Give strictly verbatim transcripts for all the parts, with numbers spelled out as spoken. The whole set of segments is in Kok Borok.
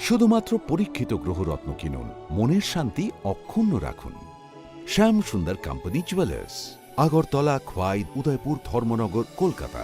শুধুমাত্র পরীক্ষিত গ্রহরত্ন কিনুন, মনের শান্তি অক্ষুণ্ণ রাখুন। শ্যাম সুন্দর কোম্পানি জুয়েলার্স, আগরতলা, খোয়াই, উদয়পুর, ধর্মনগর, Kolkata.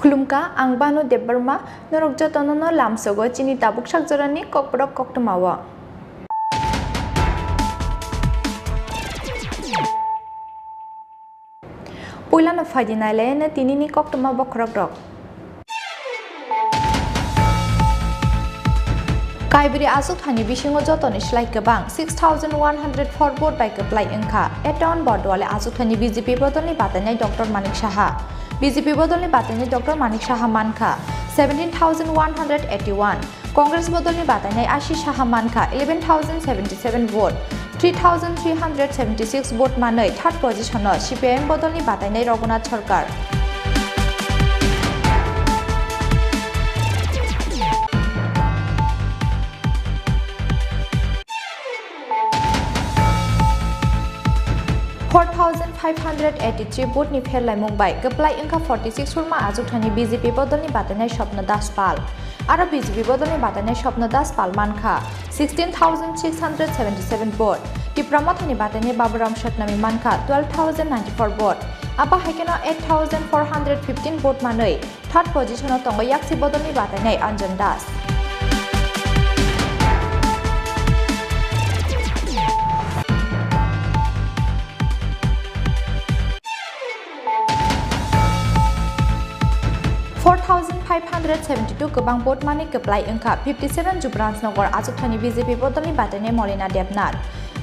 Khulumkha, ang Banu Debbarma, norok jotono no lamsogo chini tabuk sakjorani kokborok koktwmao. Puilano phaidi nailaiano tinini koktwma bokhorokrok. Kaibri achukthani bisingo jotoni slai kwbang six thousand one hundred four vote bai kwplai wngkha. Eton Bordwale achukthani B J P bodolni batainai Doctor Manik Saha. B J P bodolni batainai Doctor Manik Saha mankha seventeen thousand one hundred eighty-one. Congress bodolni batainai Ashi Saha mankha eleven thousand seventy-seven vote, three thousand three hundred seventy-six vote manwi third position-o C P I M bodolni batainai Raghunath Sarkar. Four thousand five hundred eighty-three vote ni pherlaimung bai kwplai wngkha forty-six Surma achukthani B J P bodolni batainai Swapna Das Pal. Aro B J P bodolni batainai Swapna Das Pal mankha sixteen thousand six hundred seventy-seven vote. Tipra Mothani batainai Baburam Satnami mankha twelve thousand ninety-four vote. Abo hai kheno eight thousand four hundred fifteen vote manwi third position-o tongo yaksi bodolni batainai Anjan Das. Four thousand five hundred seventy-two kwbang vote manwi kwplai wngkha fifty-seven Jubrans Nagar achukthani B J P bodolni batainai Molina Debnath.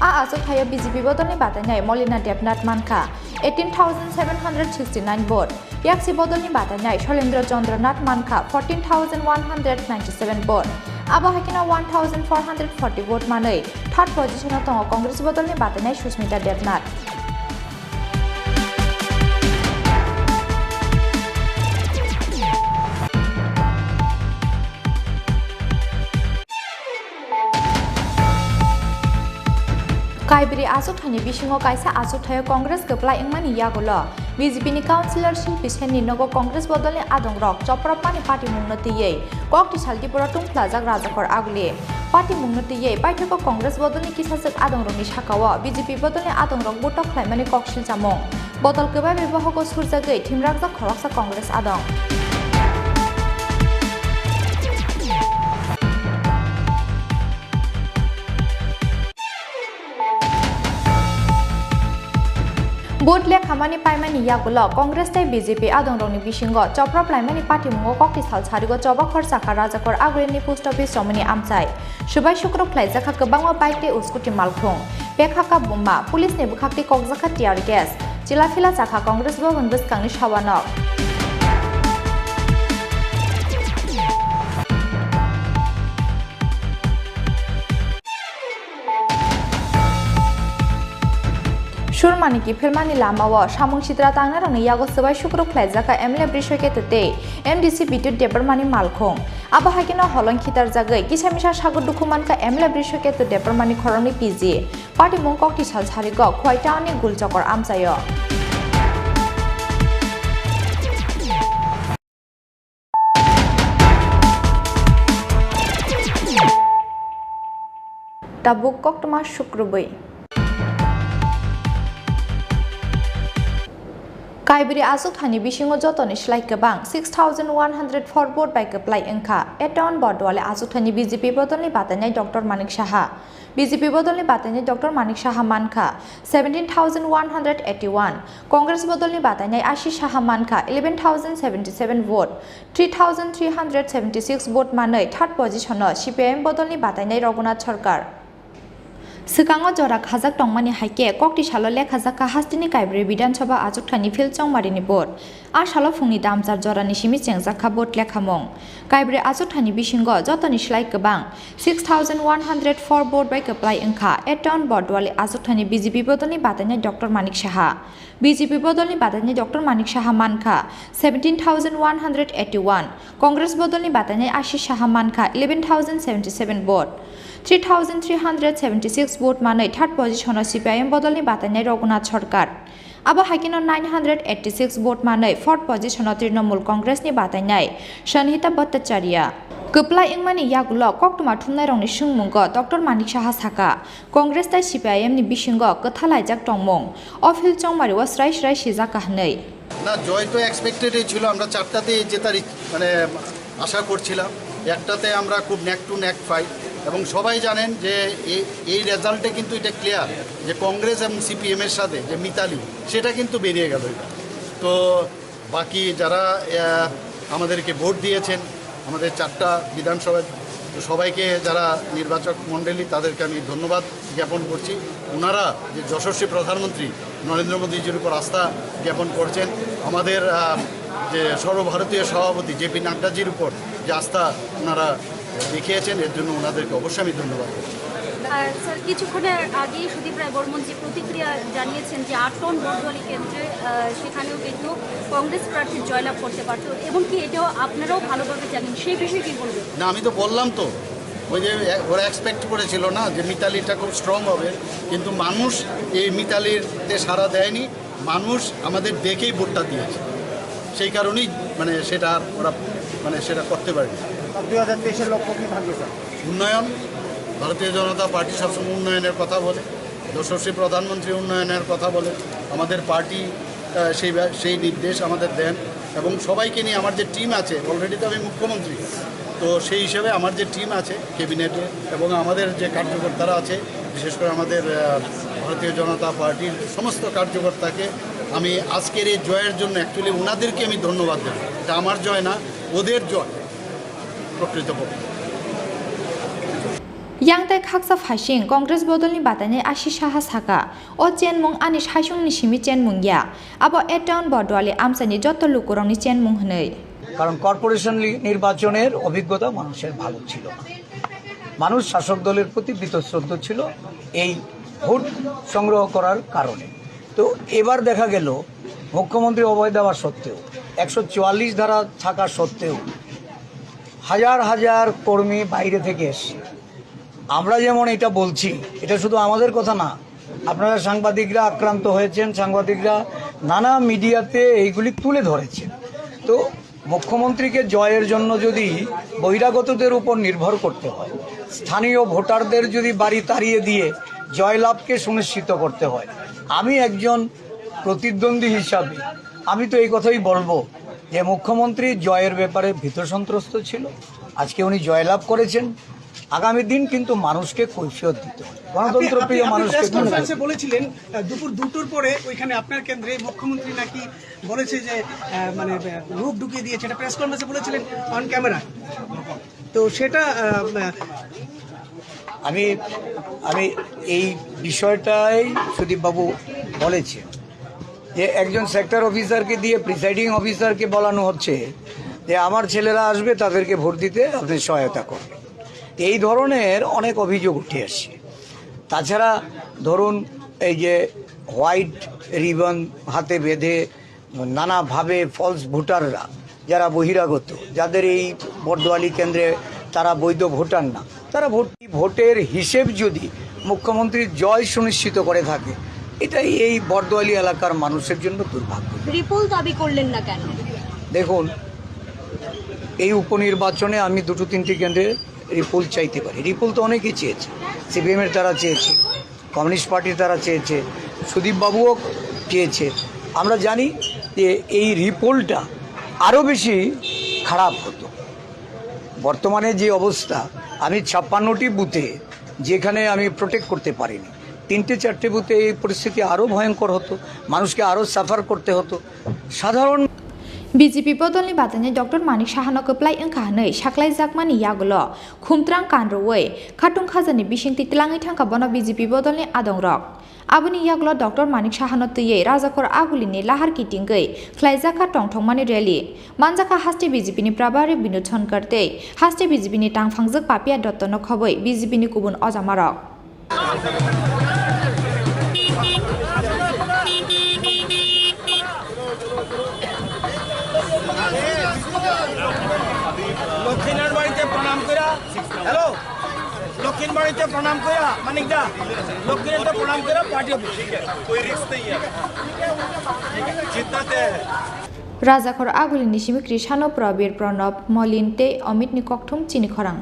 A achukthai-o B J P bodolni batainai Molina Debnath mankha eighteen thousand seven hundred sixty-nine vote. Yaksi bodolni batainai Sholendra Chandra Nath mankha fourteen thousand one hundred ninety-seven vote. Abo hai kheno one thousand four hundred forty vote manwi third position-o tongo Congress bodolni batainai Susmita Debnath. Kaibri achukthani bisingo kaisa achukthai-o Congress kwplai wngmani yagulo B J P ni councillor Shilpi Sen ni nogo Congress bodolni adongrok chopropmani patimungno twiwi kok tisal Tripura tungphlajak Rajakhor Aguli. Patimungno twiwi paithago Congress bodolni kisajwk adongrokni sakao B J P bodolni adongrok butok khlaimani kok silchamung. Bodol kwbai bai bohogo surjagwi thimrakjak khoroksa Congress adong. Vote lekhamani paimani yagulo Congress tei B J P adongrokni bisingo choprop laimani patimungo kokti sal sarigo choba khorsa kha Rajakhor Agulini post office romani amchai. Subai sukruk khlaijak kha kwbangma bike tei scooty malkhung. Pekha kha buma, police ni bwkhak twi kokjak kha tear gas. Chila phila cha kha Congress Bhavan bwskangni sawanok. Surmani kiphilmani lamao samung sitra tangnarokni yago swbai sukruk khlaijak kha M L A Brishoy Ketu tei M D C Bidyut Debbarmani malkhung. Abo hai kheno holong khitarjagwi kisa misa sago dukhu mankha M L A Brishoy Ketu Debbarmani khoroknwi P G. Patimung kokti sal sarigo Khowai town ni Gulchokor amchaio. Tabuk koktwma sukrubwi. Kaibri achukthani bisingo jotoni slai kwbang six thousand one hundred four vote bai kwplai wngkha. Eton Bordwali achukthani B J P bodolni batainai Doctor Manik Saha. B J P bodolni batainai Doctor Manik Saha mankha seventeen thousand one hundred eighty-one, Congress bodolni batainai Ashish Saha mankha eleven thousand seventy-seven vote, three thousand three hundred seventy-six vote manwi third position-o C P I M bodolni batainai Raghunath Sarkar. Swkango jora khajak tongmani hai khe kokti salo lekha jakha hasteni Kaibri Bidhan Sabha achukthani field chongmarini vote. A salo phungni damchar jorani simi chengjak kha vote lekhamung. Kaibri achukthani bisingo jotoni slai kwbang six thousand one hundred four vote bai kwplai wngkha Eton Bordwali achukthani B J P bodolni batainai Doctor Manik Saha. B J P bodolni batainai Doctor Manik Saha mankha seventeen thousand one hundred eighty-one, Congress bodolni batainai Ashish Saha mankha eleven thousand seventy-seven vote, three thousand three hundred seventy-six vote manwi third position-o C P I M bodolni batainai Raghunath Sarkar. Abo hai kheno nine hundred eighty-six vote manwi fourth position-o Trinamool Congress-ni batainai Sanhita Bhattacharya. Kwplai wngmani yagulo koktwma thumnairokni swngmungo Doctor Manik Saha sakha, Congress tai C P I M ni bisingo kwthalaijak tongmung o field chongmario srai srai sijak kha hwnwi. না, জয় তো এক্সপেক্টেডই ছিল। আমরা চারটাতেই জেতার ইচ- মানে আশা করছিলাম। একটাতে আমরা খুব নেক টু নেক ফাইট, এবং সবাই জানেন যে এই এই রেজাল্টে কিন্তু এটা ক্লিয়ার যে কংগ্রেস এবং সিপিএম এর সাথে যে মিতালি, সেটা কিন্তু বেরিয়ে গেল এটা। তো বাকি যারা আহ, আমাদেরকে ভোট দিয়েছেন, আমাদের চারটা বিধানসভায়, তো সবাইকে, যারা নির্বাচক মণ্ডলী, তাদেরকে আমি ধন্যবাদ জ্ঞাপন করছি। ওনারা যে যশস্বী প্রধানমন্ত্রী নরেন্দ্র মোদীজির উপর আস্থা জ্ঞাপন করছেন, আমাদের আহ, যে সর্বভারতীয় সভাপতি জেপি নাড্ডাজির উপর যে আস্থা ওনারা দেখিয়েছেন, এর জন্য ওনাদেরকে অবশ্যই আমি ধন্যবাদ দেব। আর স্যার, কিছুক্ষণের আগেই সুদীপ রায় বর্মন যে প্রতিক্রিয়া জানিয়েছেন যে আট টন বর্দোয়ালি কেন্দ্রে, আহ, সেখানেও কিন্তু কংগ্রেস প্রার্থী জয়লাভ করতে পারত, এবং কি এটাও আপনারাও ভালোভাবে জানেন, সেই বিষয়ে কি বলবেন? না, আমি তো বললাম তো, ওই যে এ- ওরা এক্সপেক্ট করেছিল না যে মিতালিটা খুব স্ট্রং হবে, কিন্তু মানুষ এই মিতালিতে সাড়া দেয়নি। মানুষ আমাদের দেখেই ভোটটা দিয়েছে, সেই কারণেই মানে সেটা আর ওরা মানে সেটা করতে পারেনি। আর দুই হাজার তেইশের লক্ষ্য কি থাকবে, স্যার? উন্নয়ন। ভারতীয় জনতা পার্টি সবসময় উন্নয়নের কথা বলে, যশস্বী প্রধানমন্ত্রী উন্নয়নের কথা বলে। আমাদের পার্টি আহ, সেই ব্যা- সেই নির্দেশ আমাদের দেন, এবং সবাইকে নিয়ে আমার যে টিম আছে, অলরেডি তো আমি মুখ্যমন্ত্রী, তো সেই হিসাবে আমার যে টিম আছে ক্যাবিনেটে এবং আমাদের যে কার্যকর্তারা আছে, বিশেষ করে আমাদের আহ, ভারতীয় জনতা পার্টির সমস্ত কার্যকর্তাকে আমি আজকের এই জয়ের জন্য, অ্যাকচুয়ালি ওনাদেরকে আমি ধন্যবাদ দেব। এটা আমার জয় না, ওদের জয় প্রকৃতপক্ষে। Yang tai khaksa phaising Congress bodolni batainai Ashish Saha sakha, o chenmung ani saisungni simi chenmung ya, abo Eton Bordwali amchaini joto lukurokni chenmung hwnwi. কারণ কর্পোরেশন লি- নির্বাচনের অভিজ্ঞতা মানুষের ভালো ছিল না। মানুষ শাসক দলের প্রতি বীতশ্রদ্ধ ছিল এই ভোট সংগ্রহ করার কারণে। তো এবার দেখা গেল, মুখ্যমন্ত্রী অভয় দেওয়া সত্ত্বেও, একশো চুয়াল্লিশ ধারা থাকা সত্ত্বেও, হাজার হাজার কর্মী বাইরে থেকে এসছে। আমরা যেমন এটা বলছি, এটা শুধু আমাদের কথা না, আপনারা সাংবাদিকরা আক্রান্ত হয়েছেন, সাংবাদিকরা নানা মিডিয়াতে এইগুলি তুলে ধরেছেন। তো মুখ্যমন্ত্রীকে জয়ের জন্য যদি বহিরাগতদের উপর নির্ভর করতে হয়, স্থানীয় ভোটারদের যদি বাড়ি তাড়িয়ে দিয়ে জয়লাভকে সুনিশ্চিত করতে হয়, আমি একজন প্রতিদ্বন্দ্বী হিসাবে আমি তো এই কথাই বলবো যে মুখ্যমন্ত্রী জয়ের ব্যাপারে ভীত সন্ত্রস্ত ছিল। আজকে উনি জয়লাভ করেছেন, আগামী দিন কিন্তু মানুষকে কৈফিয়ত দিতে হবে, গণতন্ত্র প্রিয় আপনি মানুষকে প্রেস কৈফিয়ত কনফারেন্সে বলেছিলেন, আহ, দুপুর দুটোর পরে ওইখানে আপনার কেন্দ্রে মুখ্যমন্ত্রী নাকি বলেছে যে, আহ, মানে, আহ, রূপ ঢুকিয়ে দিয়েছে, এটা প্রেস কনফারেন্সে বলেছিলেন অন ক্যামেরা। তো সেটা, আহ, আহ, আমি আমি এই বিষয়টাই সুদীপবাবু বলেছেন যে একজন সেক্টর অফিসারকে দিয়ে প্রিসাইডিং অফিসারকে বলানো হচ্ছে যে আমার ছেলেরা আসবে, তাদেরকে ভোট দিতে আপনি সহায়তা করবেন। এই ধরনের অনেক অভিযোগ উঠে আসছে। তাছাড়া ধরুন, এই যে হোয়াইট রিবন হাতে বেঁধে নানাভাবে ফলস ভোটাররা, যারা বহিরাগত, যাদের এই বর্দোয়ালি কেন্দ্রে তারা বৈধ ভোটার না, তারা ভোট, ভোটের হিসেব যদি মুখ্যমন্ত্রীর জয় সুনিশ্চিত করে থাকে, এটাই এই বর্দোয়ালি এলাকার মানুষের জন্য দুর্ভাগ্য। রিপোর্ট দাবি করলেন না কেন? দেখুন, এই উপনির্বাচনে আমি দুটো তিনটি কেন্দ্রে রিপোর্ট চাইতে পারি। রিপোর্ট তো অনেকেই চেয়েছে, সিপিএমের তারা চেয়েছে, কমিউনিস্ট পার্টির তারা চেয়েছে, সুদীপবাবুও চেয়েছে। আমরা জানি যে এই রিপোর্টটা আরও বেশি খারাপ হতো। বর্তমানে যে অবস্থা, আমি ছাপ্পান্নটি বুথে যেখানে আমি প্রোটেক্ট করতে পারিনি, তিনটে চারটে বুথে এই পরিস্থিতি আরও ভয়ঙ্কর হতো, মানুষকে আরও সাফার করতে হতো। সাধারণ BJP bodolni batainai Doctor Manik Sahano kwplai wngkha hwnwi saklaijakmani yagulo khumtrang kan rwui khatung khajani bisingtwi tlangwi thangkha bono bijepi bodolni adongrok. Aboni yagulo Doctor Manik Sahano twiwi Rajakhor Agulini lahar kitingwi khlaijakha tongthokmani rally. Manjakha haste bijepini Prabhari Binod Sonkar tei haste bijepini tangphangjwk Papia Dottono khobwi bijepini kubun ojamarok. Lakshminath বাড়িতে প্রণাম করা। হ্যালো, লক্ষ্মীর বাড়িতে প্রণাম করা, মানিক দা, লক্ষ্মীর বাড়িতে প্রণাম করা, পার্টি অফিস। कोई रिस्क नहीं है। जितना तय है। Rajakhor Agulini simi Krisano Prabir Pranab Molin tei Omitni kokthum chini khorang.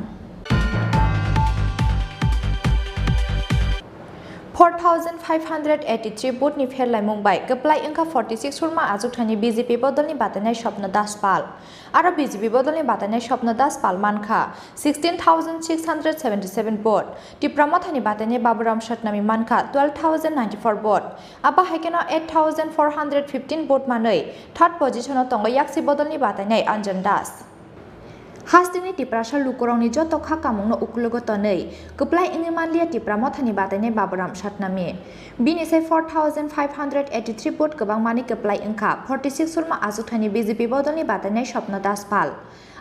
Four thousand five hundred eighty-three vote ni pherlaimung bai kwplai wngkha forty six Surma Achukthani B J P bodolni batainai Swapna Das Pal. Aro B J P bodolni batainai Swapna Das Pal mankha sixteen thousand six hundred seventy seven vote. Tipra Mothani batainai Baburam Satnami mankha twelve thousand ninety four vote. Abo hai kheno eight thousand four hundred fifteen vote manwi third position o tongo yaksi bodolni batainai Anjan Das. Hasteni Tiprasa lukurokni joto kha kamungno ukulogo tonwi kwplai wngwi manliya Tipra Mothani batainai Baburam Satnami. Bini sai four thousand five hundred eighty three vote kwbangmani kwplai wngkha forty six Surma Achukthani B J P bodolni batainai Swapna Das Pal.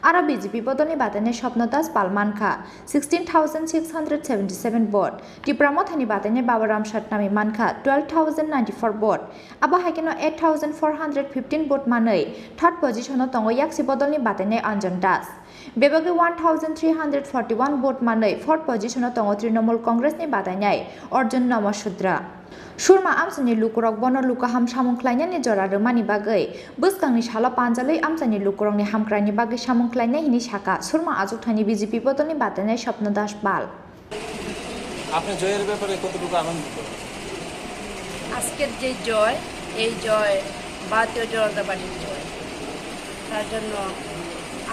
Aro B J P bodolni batainai Swapna Das Pal mankha sixteen thousand six hundred seventy seven vote. Tipra Mothani batainai Baburam Satnami mankha twelve thousand ninety four vote. Abo hai kheno eight thousand four hundred fifteen vote manwi third position o tongo yaksi bodolni batainai Anjan Das. Bebagwi one thousand three hundred forty one vote manwi fourth position o tongo Trinamool Congress ni batainai Arjun Namasudra. Surma amchaini lukurok bono lukaham samung khlainani jora rwmani bagwi bwskangni salo panjalwi amchaini lukurokni hamkraini bagwi samung khlainai hwnwi sakha Surma Achukthani B J P bodolni batainai Swapna Das Pal. আপনি জয়ের ব্যাপারে কতটুকু আনন্দিত? আজকের যে জয়, এই জয় ভারতীয় জনতা পার্টির জয়। তার জন্য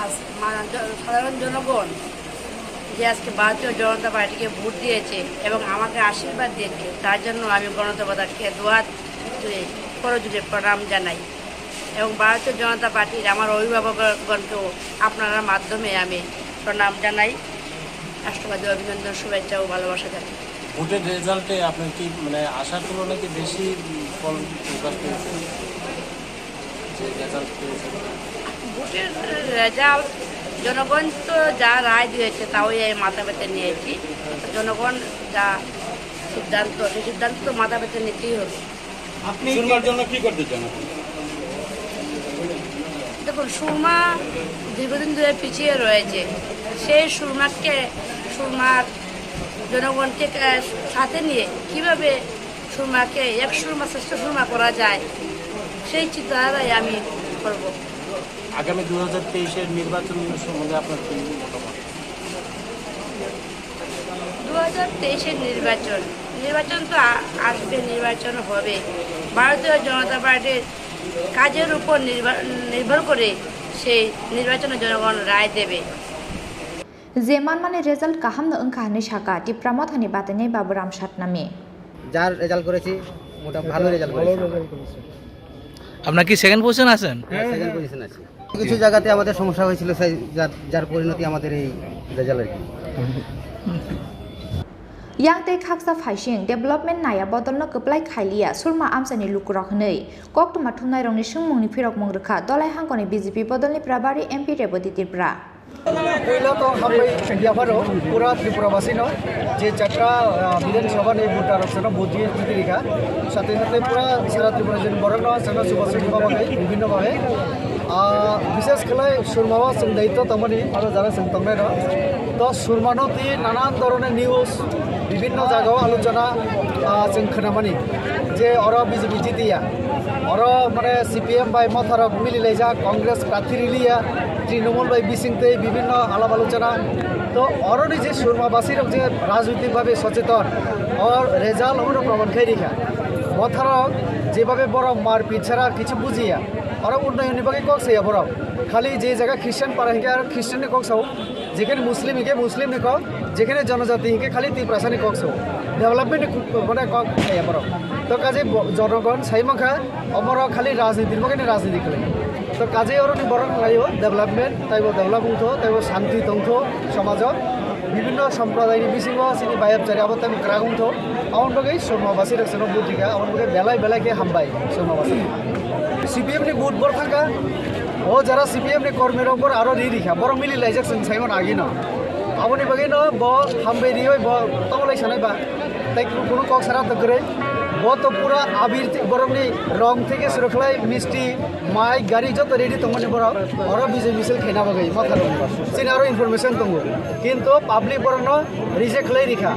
আজ মা-, জ-, সাধারণ জনগণ যে আজকে ভারতীয় জনতা পার্টিকে ভোট দিয়েছে এবং আমাকে আশীর্বাদ দিয়েছে, তার জন্য আমি গণতন্ত্রকে দুহাত তুলে করজোড়ে প্রণাম জানাই। এবং ভারতীয় জনতা পার্টির আমার অভিভাবকগণকেও আপনার মাধ্যমে আমি প্রণাম জানাই, রাষ্ট্রবাদী অভিনন্দন, শুভেচ্ছা ও ভালোবাসা জানাই। ভোটের রেজাল্টে আপনার কি, মানে, আশার তুলনায় কি বেশি, উম, ফল প্রকাশ পেয়েছে? যে রেজাল্ট পেয়েছে? ভোটের রেজাল্ট জনগণ তো যা রায় দিয়েছে, তাই আমি মাথা ব্যথা নিয়েছি। জনগণ যা সিদ্ধান্ত, সেই সিদ্ধান্ত তো মাথা ব্যথা নিতেই হবে। আপনি সুরমার জন্য কি করতে চান আপনি? দেখুন, সুরমা দীর্ঘদিন ধরে পিছিয়ে রয়েছে। সেই সুরমাকে, সুরমার জনগণকে, আহ, সাথে নিয়ে কিভাবে সুরমাকে এক সুরমা শ্রেষ্ঠ সুরমা করা যায়, সেই চিন্তাধারাই আমি করব। আগামী দু হাজার তেইশের নির্বাচন সম্বন্ধে আপনার কি মতামত? দু হাজার তেইশের নির্বাচন, নির্বাচন তো আ-, আসবে, নির্বাচন হবে। ভারতীয় জনতা পার্টির কাজের উপর নির্ভর, নির্ভর করে সেই নির্বাচনে জনগণ রায় দেবে। Je manmani result kaham no wngkha hwnwi sakha Tipra Mothani batainai Baburam Satnami. যার রেজাল্ট করেছি, মোটা ভালো রেজাল্ট করেছি। আপনার কি সেকেন্ড পজিশন আছেন? হ্যাঁ, সেকেন্ড পজিশন আছে। কিছু জায়গাতে আমাদের সমস্যা হয়েছিল, সেই যার, যার পরিণতি আমাদের এই রেজাল্ট আর কি। Yang tei khaksa phaising development naya bodolno kwplai khailiya Surma amchaini lukurok hwnwi koktwma thumnairokni swngmungni phirokmung rwkha Dolai hangkoni B J P bodolni Prabhari M P Reboti Tripura. Puila to hambai yapharo pura Tripura basino je chatra, ah, Bidhan Sabha ni voter rok sano vote di di rikha. Sate sate pura sara Tripura jin borok no sano subasu babai bibhinno babe. Ah, bishes khlai Surma o chwng daityo tongmani aro jara chwng tongnai rok. To Surma no twi nanan dhoroner news bibhinno jaga o alochona, ah, chwng khwnamani je oro B J P jitiya. Oro mane C P M bai Motha rok mili laijak, Congress prarthi riliya, Trinamool bai bising tei bibhinno alap alochona. To oroni je Surma basi rok je rajnitik bhabe socheton, or result obono proman khai rikha. Motha rok jebhabe borok marpit chara kichu bujiya. Oro unnayonni bagwi kok saya borok. Khali je jaga Christian para hinkhe aro Christian ni kok sao, jekhane Muslim hinkhe Muslim ni kok, jekhane jonojati hinkhe khali Tiprasa ni kok sao. Development ni kok, mane kok saya borok. To kaje bo-, jonogon sai mankha, omoro khali rajniti ni bagwi ni rajniti khlai. To kaje oro ni borok khlaio development, taibo develop wngtho, taibo shanti tongtho somajo. Bibhinno somprodayni bisingo chini bayapchari abo tei kwrak wngtho. Aboni bagwi Surmabasirok chwngno vote rikha, aboni bagwi belai belai khe hambai Surmabasi. C P M ni vote bor thangkha, o jara C P M ni kormirok bor aro ri rikha, borok mili laijak chwng saimano agino. Aboni bagwino bo hambai riwi bo tongolai sanai ba, tei kunu kok sara to kwrwi. Bo to pura abir borokni rong theke suru khlai misti, Mai, gari joto ready tongmani borok, oro bijai misil khaina bagwi Motha rok. Chini aro information tongo. Kintu public borokno reject khlai rikha.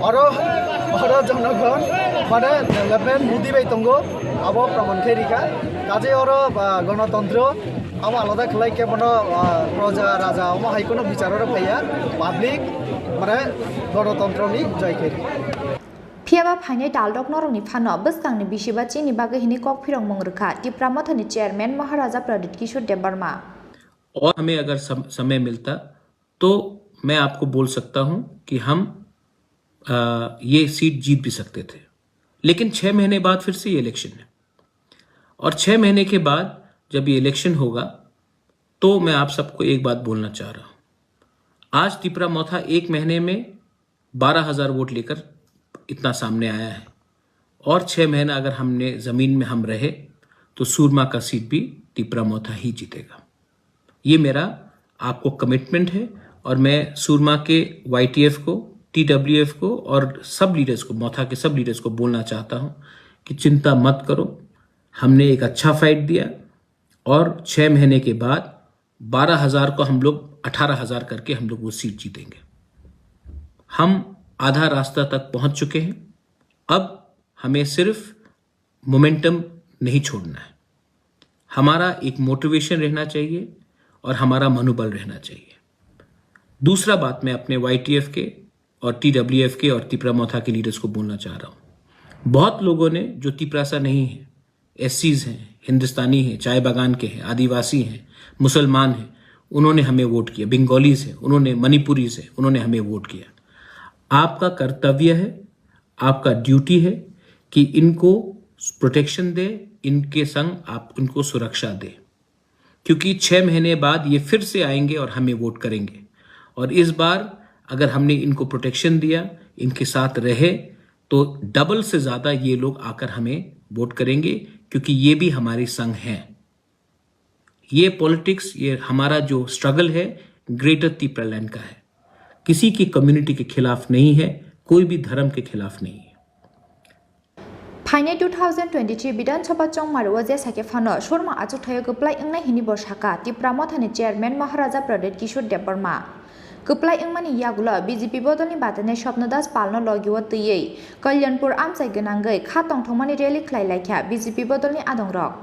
Oro, oro jonogon, mane, development Modi bai tongo, abo proman khe rikha. Kaje oro, ah, gonotontro, abo alada khlai khe bono, ah, proja, raja, omo hai kheno bichar oro phaiya. Public, mane, gonotontroni joy khe rikha. Phiyaba phainai dalrok norokni phano bwskangni bisiba chini bagwi hwnwi kok phirokmung rwkha Tipra Mothani chairman Maharaja Pradyut Kishore Debbarma. और हमें अगर सम-, समय मिलता तो मैं आपको बोल सकता हूं कि हम, अ, ये सीट जीत भी सकते थे, लेकिन छह महीने बाद फिर से ये इलेक्शन है और छह महीने के बाद जब ये इलेक्शन होगा तो मैं आप सबको एक बात बोलना चाह रहा हूं। आज तिपरा मोथा एक महीने में बारह हज़ार वोट लेकर इतना सामने आया है और छह महीना अगर हमने ज़मीन में हम रहे तो सूरमा का सीट भी तिपरा मोथा ही जीतेगा। ये मेरा आपको कमिटमेंट है और मैं सूरमा के वाईटीएफ को, टीडब्ल्यूएफ को और सब लीडर्स को, मोथा के सब लीडर्स को बोलना चाहता हूं कि चिंता मत करो, हमने एक अच्छा फाइट दिया और छह महीने के बाद बारह हज़ार को हम लोग अठारह हज़ार करके हम लोग वो सीट जीतेंगे। हम आधा रास्ता तक पहुंच चुके हैं, अब हमें सिर्फ मोमेंटम नहीं छोड़ना है। हमारा एक मोटिवेशन रहना चाहिए और हमारा मनोबल रहना चाहिए। दूसरा बात मैं अपने वाईटीएफ के और टीडब्ल्यूएफ के और तिपरा मोथा के लीडर्स को बोलना चाह रहा हूँ। बहुत लोगों ने जो तिपरासा नहीं है, एससीज हैं, हिंदुस्तानी हैं, चाय बागान के हैं, आदिवासी हैं, मुसलमान हैं, उन्होंने हमें वोट किया, बंगालीज हैं, उन्होंने, मणिपुरीज हैं, उन्होंने हमें वोट किया। आपका कर्तव्य है, आपका ड्यूटी है कि इनको प्रोटेक्शन दे, इनके संग आप उनको सुरक्षा दे, क्योंकि छह महीने बाद ये फिर से आएंगे और हमें वोट करेंगे। और इस बार अगर हमने इनको प्रोटेक्शन दिया, इनके साथ रहे, तो डबल से ज़्यादा ये लोग आकर हमें वोट करेंगे, क्योंकि ये भी हमारे संग हैं। ये पॉलिटिक्स, ये हमारा जो स्ट्रगल है, ग्रेटर तिपरालैंड का है, किसी की कम्युनिटी के खिलाफ नहीं है, कोई भी धर्म के खिलाफ नहीं है। Phainai two thousand twenty-three Bidhan Sabha chongmari o jesa khe phano Surma achukthai o kwplai wngnai hwnwi bo sakha Tipra Mothani chairman Maharaja Pradyut Kishore Debbarma. Kwplai wngmani yagulo B J P bodolni batainai Swapna Das Palno logi o twiwi Kalyanpur amchai gwnangwi kha tongthokmani rally khlai laikha B J P bodolni adongrok.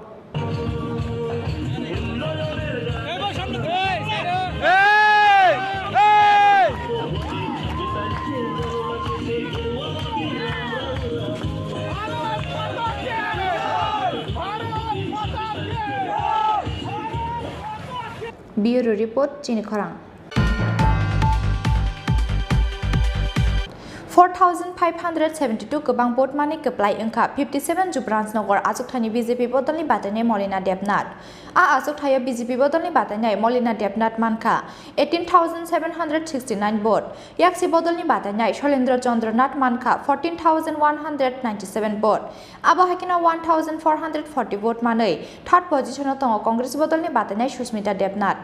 Bureau Report, Chini Khorang. Four thousand five hundred seventy-two kwbang vote manwi kwplai wngkha fifty-seven Jubrajnagar achukthani B J P bodolni batainai Molina Debnath. A achukthaio B J P bodolni batainai Molina Debnath mankha eighteen thousand seven hundred sixty-nine vote, yaksi bodolni batainai Shailendra Chandra Nath mankha fourteen thousand one hundred ninety-seven vote. Abo hai kheno one thousand four hundred forty vote manwi third position-o tongo Congress bodolni batainai Susmita Debnath.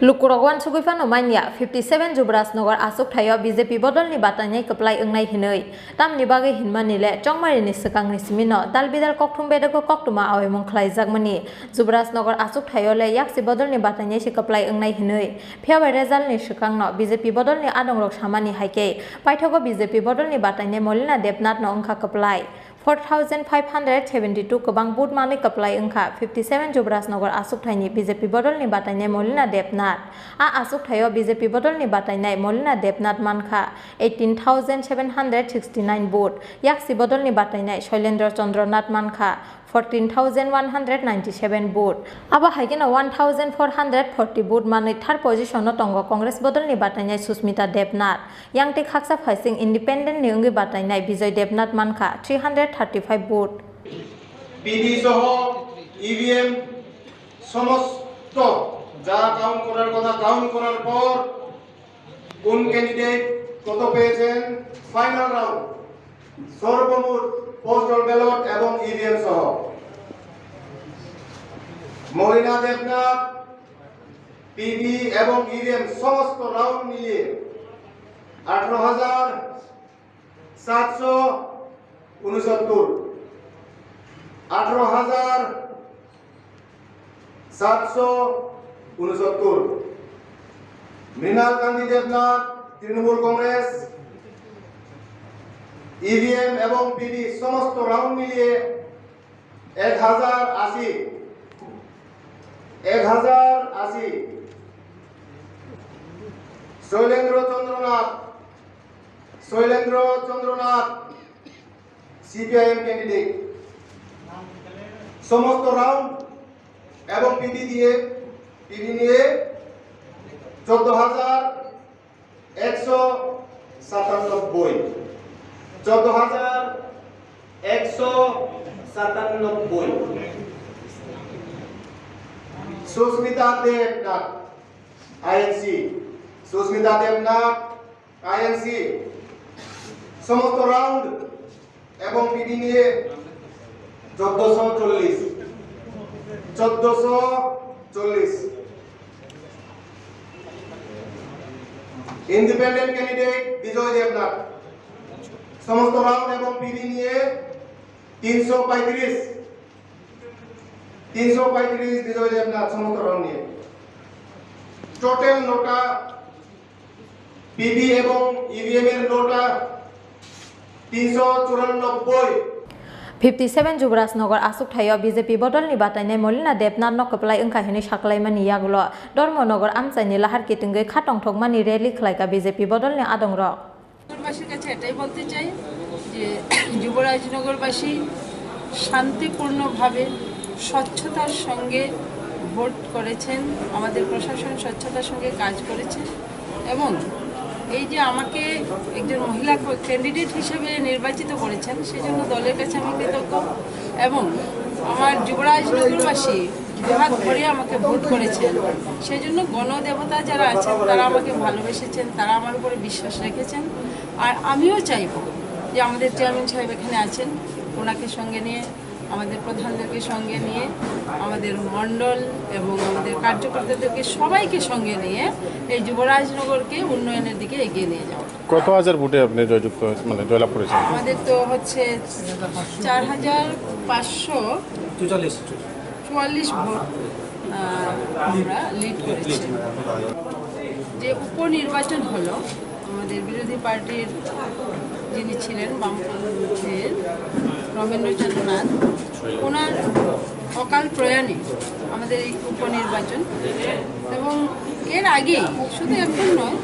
Lukurok uansugwi phano manya, fifty-seven Jubrajnagar achukthaio B J P bodolni batainai kwplai wngnai hwnwi. Tamni bagwi hinmani le, chongmarini swkangni simino dal bidal kokthum bedego koktwma awaimung khlaijakmani. Jubrajnagar achukthaio le yaksi bodolni batainai se kwplai wngnai hwnwi. Phiya bai resultni swkangno B J P bodolni adongrok samani hai khe, paithago B J P bodolni batainai Molina Debnathno wngkha kwplai. Four thousand five hundred seventy-two kwbang vote manwi kwplai wngkha fifty-seven Jubrajnagar achukthaini B J P bodolni batainai Molina Debnath. A achukthaio B J P bodolni batainai Molina Debnath mankha eighteen thousand seven hundred sixty-nine vote, yaksi bodolni batainai Shailendra Chandra Nath mankha fourteen thousand one hundred ninety seven vote. Abo hai kheno one thousand four hundred forty vote manwi third position o tongo Congress bodolni batainai Susmita Debnath. Yang tei khaksa phaising independent ni wngwi batainai Bijoy Debnath mankha three hundred thirty five vote. PV সহ ইভিএম সমস্ত যা কাউন্ট করার কথা কাউন্ট করার পর কোন ক্যান্ডিডেট কত পেয়েছেন, ফাইনাল রাউন্ড সর্বমোট পোস্টাল ব্যালট এবং ইভিএম সহ মলিনা দেবনাথ পিভি এবং ইভিএম সমস্ত রাউন্ড মিলিয়ে আঠারো হাজার সাতশো উনসত্তর, আঠারো হাজার সাতশো উনসত্তর। মৃণাল কান্তি দেবনাথ, তৃণমূল কংগ্রেস, ইভিএম এবং পিভি সমস্ত রাউন্ড মিলিয়ে এক হাজার আশি, এক হাজার আশি। শৈলেন্দ্র চন্দ্রনাথ, শৈলেন্দ্র চন্দ্রনাথ, সিপিআইএম ক্যান্ডিডেট। সমস্ত রাউন্ড এবং পিভি দিয়ে, পিভি নিয়ে চোদ্দ হাজার একশো সাতানব্বই, চোদ্দ হাজার একশো সাতানব্বই। সুস্মিতা দেবনাথ, আইএনসি। সুস্মিতা দেবনাথ, আইএনসি। সমস্ত রাউন্ড এবং পিভি নিয়ে চোদ্দশো চল্লিশ, চোদ্দশো চল্লিশ। ইন্ডিপেন্ডেন্ট ক্যান্ডিডেট বিজয় দেবনাথ, সমস্ত রাউন্ড এবং পিভি নিয়ে তিনশো পঁয়ত্রিশ, তিনশো পঁয়ত্রিশ বিজয় দেবনাথ, সমস্ত রাউন্ড নিয়ে। টোটাল নোটা পিভি এবং ইভিএম এর নোটা তিনশো চুরানব্বই। Fifty seven Jubrajnagar achukthai o B J P bodolni batainai Molina Debnath no kwplai wngkha hinwi saklaimani yagulo Dharmanagar amchaini lahar kitwngwi kha tongthokmani rally khlaikha B J P bodolni adongrok. নগরবাসীর কাছে এটাই বলতে চাই যে যুবরাজনগরবাসী শান্তিপূর্ণভাবে স্বচ্ছতার সঙ্গে ভোট করেছেন, আমাদের প্রশাসন স্বচ্ছতার সঙ্গে কাজ করেছে এবং এই যে আমাকে একজন মহিলা ক্যান্ডিডেট হিসেবে নির্বাচিত করেছেন, সেজন্য দলের কাছে আমি কৃতজ্ঞ এবং আমার যুবরাজনগরবাসী দুহাত ভরে আমাকে ভোট করেছেন, সেজন্য গণদেবতা যারা আছেন তারা আমাকে ভালোবেসেছেন, তারা আমার উপরে বিশ্বাস রেখেছেন। আর আমিও চাইব যে আমাদের চেয়ারম্যান সাহেব এখানে আছেন, ওনাকে সঙ্গে নিয়ে, আমাদের প্রধানদেরকে সঙ্গে নিয়ে, আমাদের মণ্ডল এবং আমাদের কার্যকর্তাদেরকে সবাইকে সঙ্গে নিয়ে এই যুবরাজনগরকে উন্নয়নের দিকে এগিয়ে নিয়ে যাওয়া। কত হাজার ভোটে আপনি জয়যুক্ত হয়েছেন, মানে জয়লাভ করেছেন? আমাদের তো হচ্ছে চার হাজার পাঁচশো চুয়াল্লিশ ভোট, আহ, আমরা লিড করেছি। যে উপনির্বাচন হলো, আমাদের বিরোধী পার্টির যিনি ছিলেন বামপন্থীর রমেন্দ্র চন্দ্র নাথ, ওনার অকাল প্রয়াণে আমাদের এই উপনির্বাচন এবং এর আগে শুধু এখন নয়,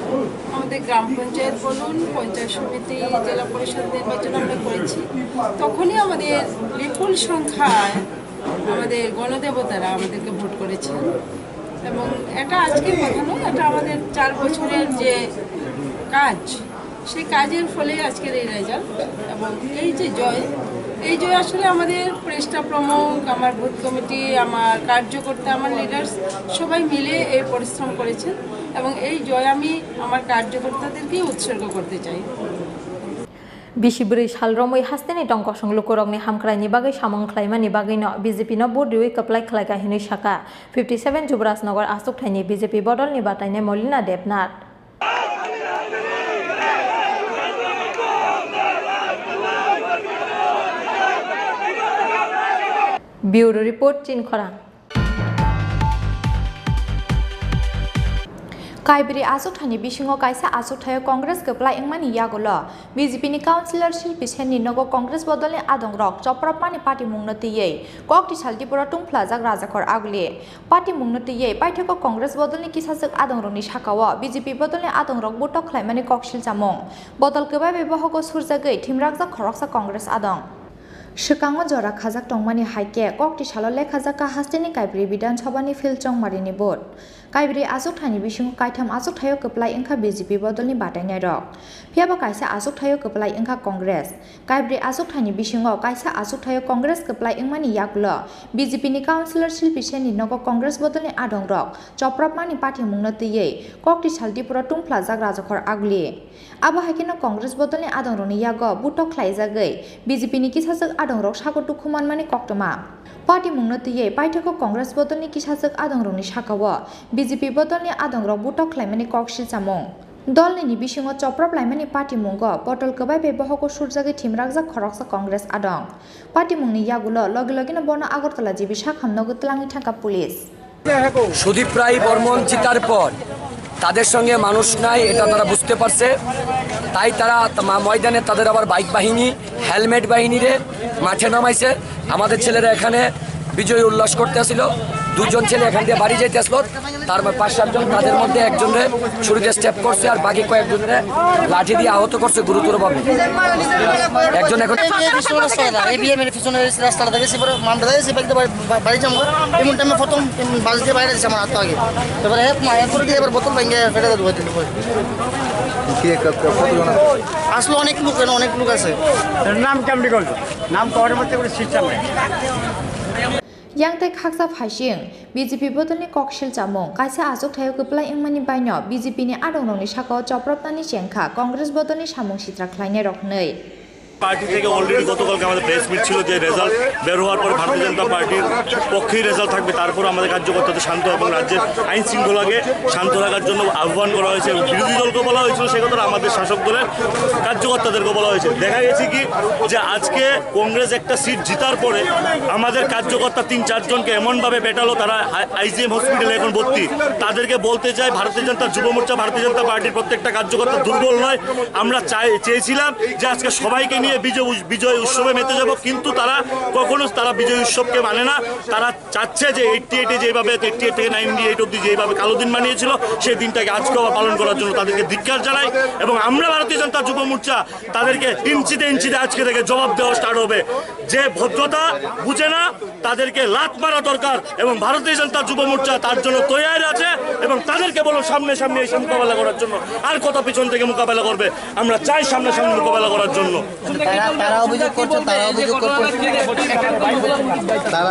আমাদের গ্রাম পঞ্চায়েত বলুন, পঞ্চায়েত সমিতি, জেলা পরিষদ নির্বাচন আমরা করেছি, তখনই আমাদের বিপুল সংখ্যায় আমাদের গণদেবতারা আমাদেরকে ভোট করেছেন। এবং এটা আজকের কথা নয়, এটা আমাদের চার বছরের যে কাজ, সেই কাজের ফলেই আজকের এই রেজাল্ট। এবং এই যে জয়, এই জয় আসলে আমাদের পৃষ্ঠা প্রমুখ, আমার বুথ কমিটি, আমার কার্যকর্তা, আমার লিডার্স সবাই মিলে এই পরিশ্রম করেছেন। এবং এই জয় আমি আমার কার্যকর্তাদেরকেই উৎসর্গ করতে চাই। Bisi bwrwi sal romwi hasteni tongkosong lukurokni hamkraini bagwi samung khlaimani bagwino B J P no vote riwi kwplai khlaikha hinwi sakha fifty seven Jubrajnagar achukthaini B J P bodolni batainai Molina Debnath. Bureau Report, Chinkhorang. Kaibri achukthani bisingo kaisa achukthai o Congress kwplai wngmani yagulo B J P ni councillor Shilpi Sen ni nogo Congress bodolni adongrok chopropmani patimungno twiwi kok tisal Tripura tungphlajak Rajakhor Aguli. Patimungno twiwi paithago Congress bodolni kisajwk adongrokni sakao B J P bodolni adongrok butok khlaimani kok silchamung. Bodol kwbai bai bohogo surjagwi thimrakjak khoroksa Congress adong. Swkango jora khajak tongmani hai khe, kokti salo lekhajakha hasteni Kaibrwi Bidhan Sabhani field chongmarini vote. Kaibrwi achukthani bisingo kaitham achukthaio kwplai wngkha B J P bodolni batainairok. Phiyaba kaisa achukthaio kwplai wngkha Congress. Kaibrwi achukthani bisingo kaisa achukthaio Congress kwplai wngmani yagulo B J P ni councillor Shilpi Sen ni nogo Congress bodolni adongrok chopropmani pathimungno twiwi kokti sal Tripura tungphlajak Rajakhor Aguli. Abo hai kheno Congress bodolni adongrokni yago butok khlaijagwi B J P ni kisajak adongrok sago dukhu manmani koktwma. Patimungno twiwi paithago Congress bodolni kisajak adongrokni sakao B J P bodolni adongrok butok khlaimani kok silchamung. Dolnini bisingo choprop laimani patimungo potol kwbai bai bohogo surjagwi thimrakjak khoroksa Congress adong. Patimungni yagulo logi logino bono Agartala G B sakhamnogo twlangwi thangkha police. Sudip রায় বর্মন জিতার পর তাদের সঙ্গে মানুষ নাই, এটা তারা বুঝতে পারছে। তাই তারা তা-, মা-, ময়দানে তাদের আবার বাইক বাহিনী, হেলমেট বাহিনীরে মাঠে নামাইছে। আমাদের ছেলেরা এখানে বিজয় উল্লাস করতে আসিল। দুজন ছেলে এখান দিয়ে বাড়ি যাইতে আসলো, তার মধ্যে পাঁচ সাতজন, তাদের মধ্যে একজনরে ছুরিতে স্ট্যাব করছে, আর বাকি কয়েকজনরে লাঠি দিয়ে আহত করছে গুরুতরভাবে। একজন এখন এই, এই পিছনে রাস্তাটা, এই বিএম এর পিছনে এই রাস্তাটা দেখেছি, পরে আমরা দেখেছি, বাড়িতে বাড়ি, বা-, বাড়ি যাবো। এমন টাইমে প্রথম, এমন বাস দিয়ে বাইরে দিচ্ছে আমার হাত আগে। তারপরে হ্যাঁ, মা, এরপরে দিয়ে এবার বোতল ভেঙে ফেলে দেবো, হয়তো। কি এক, এক, কতজন আছে? আসলে অনেক লোক, এখানে অনেক লোক আছে। নাম কেমন করলো? নাম করার মধ্যে কোনো সিস্টেম নেই। Yang tei khaksa phaising, B J P bodolni kok silchamung, kaisa achukthaio kwplai wngmani baino B J P ni adongrokni sakao chopropnani chengkha Congress bodolni samung sitra khlainairok hwnwi. Party থেকে অলরেডি গতকালকে আমাদের প্রেস মিট ছিল যে রেজাল্ট বের হওয়ার পরে ভারতীয় জনতা পার্টির পক্ষেই রেজাল্ট থাকবে, তারপর আমাদের কার্যকর্তাদের শান্ত এবং রাজ্যের আইন শৃঙ্খলাকে শান্ত রাখার জন্য আহ্বান করা হয়েছে এবং বিরোধী দলকে বলা হয়েছিল সে কথাটা আমাদের শাসক দলের কার্যকর্তাদেরকে বলা হয়েছে। দেখা গেছে কি যে আজকে কংগ্রেস একটা সিট জিতার পরে আমাদের কার্যকর্তা তিন চারজনকে এমনভাবে পেটালো, তারা আই-, আইজিএম হসপিটালে এখন ভর্তি। তাদেরকে বলতে চাই, ভারতীয় জনতা যুব মোর্চা, ভারতীয় জনতা পার্টির প্রত্যেকটা কার্যকর্তা দুর্বল নয়। আমরা চাই, চেয়েছিলাম যে আজকে সবাইকে নিয়ে বিজয় উৎ-, বিজয় উৎসবে মেতে যাব, কিন্তু তারা কখনো তারা বিজয় উৎসবকে মানে না। তারা চাচ্ছে যে এইটটি এইটে যেভাবে, এইটটি এইট থেকে নাইনটি এইট অব্দি যেভাবে কালো দিন বানিয়েছিল, সেই দিনটাকে আজকেও আবার পালন করার জন্য তাদেরকে ধিক্কার জানাই। এবং আমরা ভারতীয় জনতা যুব মোর্চা তাদেরকে ইঞ্চিতে ইঞ্চিতে আজকে থেকে জবাব দেওয়া স্টার্ট হবে। যে ভদ্রতা বুঝে না, তাদেরকে লাত মারা দরকার এবং ভারতীয় জনতা যুব মোর্চা তার জন্য তৈরি আছে এবং তাদেরকে বলো সামনে সামনে এসে মোকাবেলা করার জন্য, আর কত পিছন থেকে মোকাবেলা করবে। আমরা চাই সামনে সামনে মোকাবেলা করার জন্য। তারা, তারা অভিযোগ করছে, তারা অভিযোগ করছে, তারা, তারা,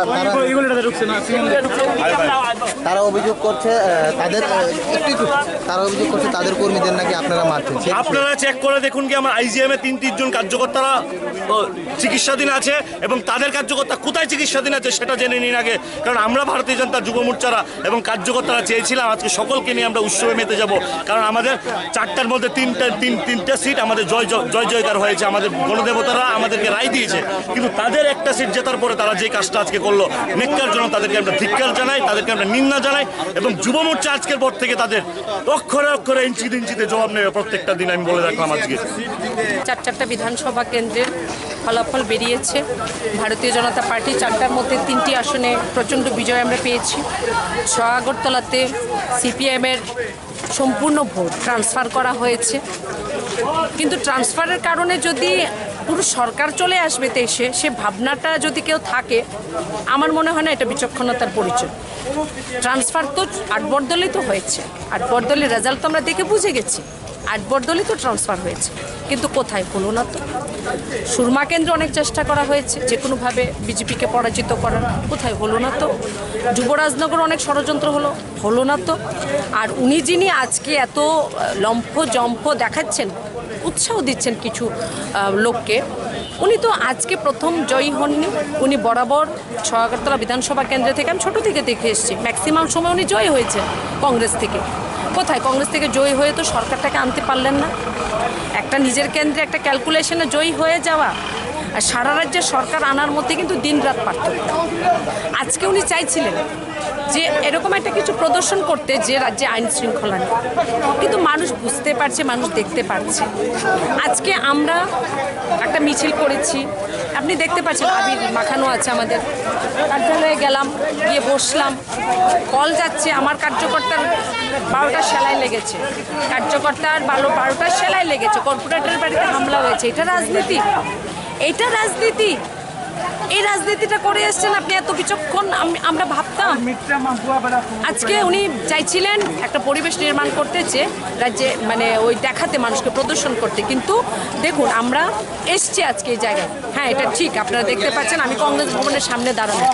তারা অভিযোগ করছে, আহ, তাদের, আহ, একটু, একটু, তারা অভিযোগ করছে তাদের কর্মীদের নাকি আপনারা মারছেন। সে বিষয়ে আপনারা চেক করে দেখুন কি আমার আইজিএম এ তিন তিনজন কার্যকর্তারা, আহ, চিকিৎসাধীন আছে এবং তাদের কার্যকর্তা কোথায় চিকিৎসাধীন আছে সেটা জেনে নিন আগে, কারণ আমরা ভারতীয় জনতা যুব মোর্চারা এবং কার্যকর্তারা চেয়েছিলাম আজকে সকলকে নিয়ে আমরা উৎসবে মেতে যাব, কারণ আমাদের চারটার মধ্যে তিনটা, তিন, তিনটা সিট আমাদের জয়, জয়, জয় জয়কার হয়েছে, আমাদের গণদেবতারা আমাদেরকে রায় দিয়েছে, কিন্তু তাদের একটা সিট জেতার পরে তারা যে কাজটা আজকে করলো, নেককার জন্য তাদেরকে আমরা ধিক্কার জানাই, তাদেরকে আমরা নিন্দা জানাই এবং যুব মোর্চা আজকের পর থেকে তাদের অক্ষরে অক্ষরে, ইঞ্চিতে ইঞ্চিতে জবাব নেবে প্রত্যেকটা দিন, আমি বলে রাখলাম আজকে। চার চারটা বিধানসভা কেন্দ্রের ফলাফল বেরিয়েছে। ভারতীয় জনতা পার্টি চারটার মধ্যে তিনটি আসনে প্রচণ্ড বিজয় আমরা পেয়েছি। ছ আগরতলাতে সিপিআইএমের সম্পূর্ণ ভোট ট্রান্সফার করা হয়েছে, কিন্তু ট্রান্সফারের কারণে যদি পুরো সরকার চলে আসবে দেশে, সে ভাবনাটা যদি কেউ থাকে, আমার মনে হয় না এটা বিচক্ষণতার পরিচয়। ট্রান্সফার তো আট বর্দলেই তো হয়েছে, আট বর্দলের রেজাল্ট তো আমরা দেখে বুঝে গেছি। আট বর্দলই তো ট্রান্সফার হয়েছে, কিন্তু কোথায়? হলো না তো। সুরমা কেন্দ্রে অনেক চেষ্টা করা হয়েছে যে কোনোভাবে বিজেপিকে পরাজিত করার, কোথায়? হলো না তো। যুবরাজনগর অনেক ষড়যন্ত্র হলো, হলো না তো। আর উনি যিনি আজকে এত, আহ, লম্ফ জম্ফ দেখাচ্ছেন, উৎসাহ দিচ্ছেন কিছু, আহ, লোককে, উনি তো আজকে প্রথম জয়ী হননি। উনি বরাবর ছ আগরতলা বিধানসভা কেন্দ্র থেকে আমি ছোট থেকে দেখে এসেছি, ম্যাক্সিমাম সময় উনি জয়ী হয়েছে কংগ্রেস থেকে। কোথায়? কংগ্রেস থেকে জয়ী হয়ে তো সরকারটাকে আনতে পারলেন না। একটা নিজের কেন্দ্রে একটা ক্যালকুলেশনে জয়ী হয়ে যাওয়া আর সারা রাজ্যে সরকার আনার মধ্যে কিন্তু দিন রাত পার্থক্য। আজকে উনি চাইছিলেন যে এরকম একটা কিছু প্রদর্শন করতে, যে রাজ্যে আইন শৃঙ্খলা নেই, কিন্তু মানুষ বুঝতে পারছে, মানুষ দেখতে পারছে। আজকে আমরা একটা মিছিল করেছি, আপনি দেখতে পাচ্ছেন আবির মাখানো আছে আমাদের। কার্যালয়ে গেলাম, গিয়ে বসলাম, কল যাচ্ছে, আমার কার্যকর্তার বারোটা সেলাই লেগেছে, কার্যকর্তার বারো, বারোটা সেলাই লেগেছে, কর্পোরেটরের বাড়িতে হামলা হয়েছে। এটা রাজনীতি? এটা রাজনীতি? এই রাজনীতিটা করে এসছেন আপনি এত কিছুক্ষণ, আম-, আমরা ভাবতাম। আজকে উনি চাইছিলেন একটা পরিবেশ নির্মাণ করতে, যে রাজ্যে, মানে, ওই দেখাতে, মানুষকে প্রদর্শন করতে, কিন্তু দেখুন, আমরা এসছি আজকে এই জায়গায়। হ্যাঁ, এটা ঠিক, আপনারা দেখতে পাচ্ছেন আমি কংগ্রেস ভবনের সামনে দাঁড়ানো।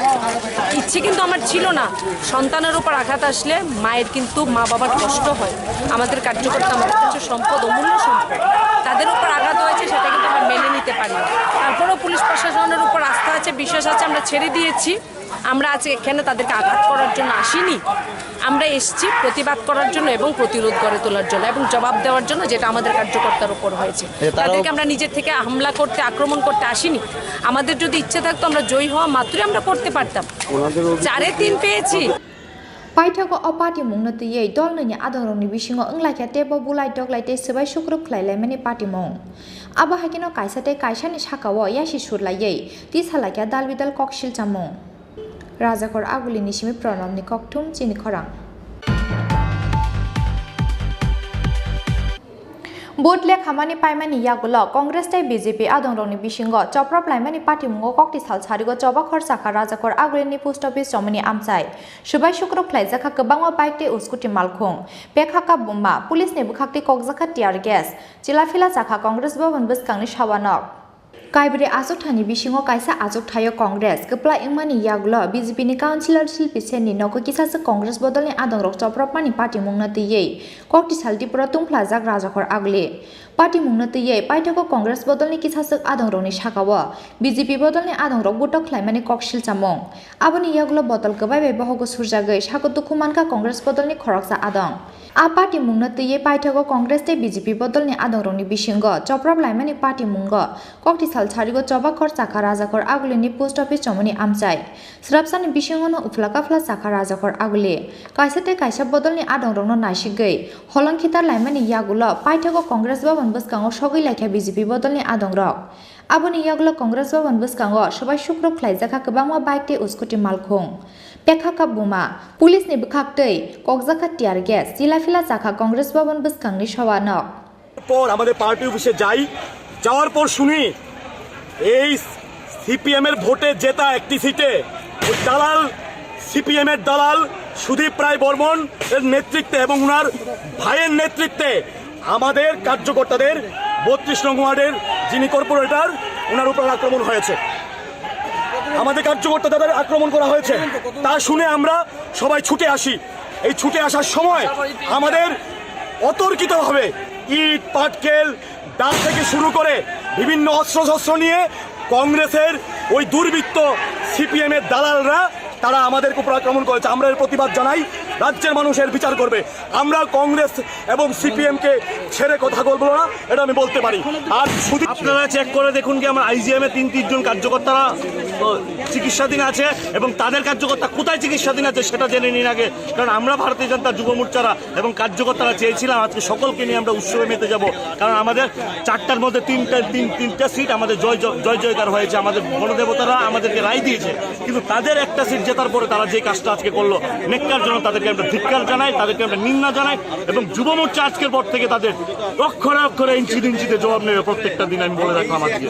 ইচ্ছে কিন্তু আমার ছিল না। সন্তানের উপর আঘাত আসলে মায়ের কিন্তু, মা বাবার কষ্ট হয়। আমাদের কার্যকর্তা আমাদের কাছে সম্পদ, অমূল্য সম্পদ। তাদের উপর আঘাত হয়েছে, সেটা কিন্তু আমরা মেনে নিতে পারি না। তারপরেও পুলিশ প্রশাসনের উপর আস্থা আছে, বিশ্বাস আছে, আমরা ছেড়ে দিয়েছি। আমরা আজকে এখানে তাদেরকে আঘাত করার জন্য আসিনি। আমরা এসছি প্রতিবাদ করার জন্য এবং প্রতিরোধ গড়ে তোলার জন্য এবং জবাব দেওয়ার জন্য, যেটা আমাদের কার্যকর্তার উপর হয়েছে। এ, তারাও তাদেরকে আমরা নিজের থেকে হামলা করতে, আক্রমণ করতে আসিনি। আমাদের যদি ইচ্ছে থাকতো, আমরা জয়ী হওয়া মাত্রই আমরা করতে পারতাম। ওনাদের অভিযোগ চারে তিন পেয়েছি। Paithago o patimungno twiwi dol nini adongrokni bisingo wnglaikha teibo bulai toklai tei swbai sukrub khlai laimani patimung. Abo hai kheno kaisa tei kaisani sakao yasi surlaiwi tisalaikha dal bidal kok silchamung. Rajakor Agulini simi Pranabni kokthum chini khorang. Vote lekhamani paimani yagulo Congress tei B J P adongrokni bisingo choprop laimani patimungo kokti sal sarigo choba khorsa kha Rajakor Agulini post office chomoni amchai. Swbai sukrub khlaijakha kwbangma bike tei scooty malkhung. Pekha kha buma, police ni bwkhak tei kokjakha tear gas. Chila phila chakha Congress Bhavan bwskangni sawanok. Kaibri achukthani bisingo kaisa achukthaio Congress kwplai wngmani yagulo B J P ni councillor Shilpi Sen ni nogo kisaswk Congress bodolni adongrok chopropmani patimungno twiwi kokti sal Tripura tungphlajak Rajakor Aguli. Patimungno twiwi paithago Congress bodolni kisaswk adongrokni sakao B J P bodolni adongrok butok khlaimani kok silchamung. Aboni yagulo bodol kwbai bai bohogo surjagwi sago dukhu mankha Congress bodolni khoroksa adong. A patimungno twiwi paithago Congress tei B J P bodolni adongrokni bisingo choprop laimani patimungo kokti sal sarigo choba khorsa kha Rajakor Agulini post office chomoni amchai. Swrapsani bisingono uphla kaphla chakha Rajakor Aguli. Kaisa tei kaisa bodolni adongrokno naisigwi holong khitar laimani yagulo paithago Congress Bhavan bwskango sogwi laikha B J P bodolni adongrok. Aboni yagulo Congress Bhavan bwskango swbai sukrub khlaijakha kwbangma bike tei scooty malkhung. Pekha kha buma, police ni bwkhak tei kokjakha tear gas, chila phila chakha Congress Bhavan bwskangni sawanok. পর আমাদের পার্টি অফিসে যাই, যাওয়ার পর শুনি এই সিপিএম এর ভোটে জেতা একটি সিটে ওই দালাল, সিপিএম এর দালাল সুদীপ রায় বর্মন এর নেতৃত্বে এবং ওনার ভাইয়ের নেতৃত্বে আমাদের কার্যকর্তাদের বত্রিশ নং ওয়ার্ডের যিনি কর্পোরেটর, ওনার উপর আক্রমণ হয়েছে। আমাদের কার্যকর্তাদের আক্রমণ করা হয়েছে, তা শুনে আমরা সবাই ছুটে আসি। এই ছুটে আসার সময় আমাদের অতর্কিতভাবে ইট, পাটকেল, দা থেকে শুরু করে বিভিন্ন অস্ত্রশস্ত্র নিয়ে কংগ্রেসের ওই দুর্বৃত্ত সিপিএম এর দালালরা তারা আমাদের উপর আক্রমণ করেছে। আমরা এর প্রতিবাদ জানাই, রাজ্যের মানুষ এর বিচার করবে। আমরা কংগ্রেস এবং সিপিএম কে ছেড়ে কথা বলবো না, এটা আমি বলতে পারি। আর শুধু আপনারা চেক করে দেখুন কি আমার আইজিএম এ তিন তিনজন কার্যকর্তারা, ও, চিকিৎসাধীন আছে এবং তাদের কার্যকর্তা কোথায় চিকিৎসাধীন আছে সেটা জেনে নিন আগে, কারণ আমরা ভারতীয় জনতা যুব মোর্চারা এবং কার্যকর্তারা চেয়েছিলাম আজকে সকলকে নিয়ে আমরা উৎসবে মেতে যাব, কারণ আমাদের চারটার মধ্যে তিনটা, তিন, তিনটা সিট আমাদের জয় জ-, জয় জয়কার হয়েছে, আমাদের গণদেবতারা আমাদেরকে রায় দিয়েছে, কিন্তু তাদের একটা সিট জেতার পরে তারা যে কাজটা আজকে করলো, নেককার জন্য তাদেরকে আমরা ধিক্কার জানাই, তাদেরকে আমরা নিন্দা জানাই এবং যুব মোর্চা আজকের পর থেকে তাদের অক্ষরে অক্ষরে ইঞ্চিতে ইঞ্চিতে জবাব নেবে প্রত্যেকটা দিন, আমি বলে রাখলাম আজকে।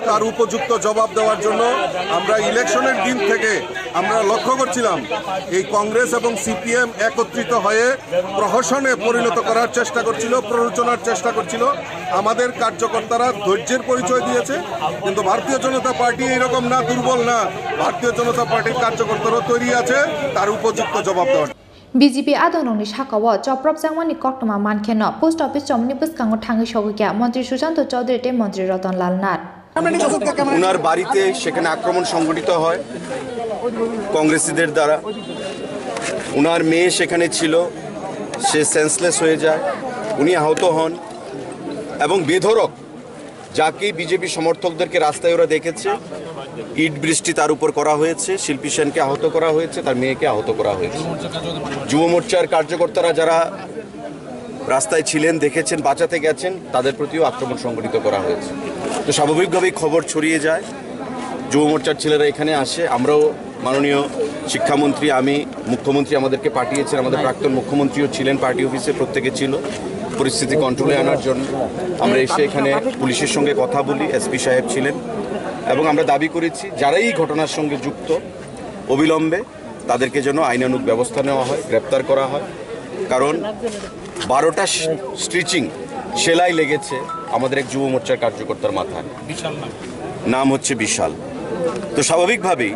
তার উপযুক্ত জবাব দেওয়ার জন্য আমরা ইলেকশনের দিন থেকে আমরা লক্ষ্য করছিলাম এই কংগ্রেস এবং সিপিএম একত্রিত হয়ে প্রহসনে পরিণত করার চেষ্টা করছিল, প্ররোচনার চেষ্টা করছিল। আমাদের কার্যকর্তারা ধৈর্যের পরিচয় দিয়েছে, কিন্তু ভারতীয় জনতা পার্টি এইরকম না, দুর্বল না। ভারতীয় জনতা পার্টির কার্যকর্তারাও তৈরি আছে তার উপযুক্ত জবাব দেওয়ার। B J P adongrokni sakao chopropjakmani koktwma mankheno post office chomoni bwskango thangwi sogwi kha Montri Sushanta Chowdhury tei Montri Ratan Lal Nath. ওনার বাড়িতে সেখানে আক্রমণ সংঘটিত হয় কংগ্রেসীদের দ্বারা। ওনার মেয়ে সেখানে ছিল, সে সেন্সলেস হয়ে যায়, উনি আহত হন এবং বেধড়ক যাকে বিজেপি সমর্থকদেরকে রাস্তায় ওরা দেখেছে, ইট বৃষ্টি তার উপর করা হয়েছে, শিল্পী সেনকে আহত করা হয়েছে, তার মেয়েকে আহত করা হয়েছে। যুব মোর্চার কার্যকর্তারা যারা রাস্তায় ছিলেন, দেখেছেন, বাঁচাতে গেছেন, তাদের প্রতিও আক্রমণ সংঘটিত করা হয়েছে। তো স্বাভাবিকভাবেই খবর ছড়িয়ে যায়, যুব মোর্চার ছেলেরা এখানে আসে, আমরাও, মাননীয় শিক্ষামন্ত্রী, আমি, মুখ্যমন্ত্রী আমাদেরকে পাঠিয়েছেন, আমাদের প্রাক্তন মুখ্যমন্ত্রীও ছিলেন, পার্টি অফিসে প্রত্যেকে ছিল পরিস্থিতি কন্ট্রোলে আনার জন্য। আমরা এসে এখানে পুলিশের সঙ্গে কথা বলি, এসপি সাহেব ছিলেন, এবং আমরা দাবি করেছি, যারাই এই ঘটনার সঙ্গে যুক্ত, অবিলম্বে তাদেরকে যেন আইনানুগ ব্যবস্থা নেওয়া হয়, গ্রেপ্তার করা হয়। কারণ বারোটা স্টিচিং, সেলাই লেগেছে আমাদের এক যুব মোর্চার কার্যকর্তার মাথায়। বিশাল নাম। নাম হচ্ছে বিশাল। তো স্বাভাবিকভাবেই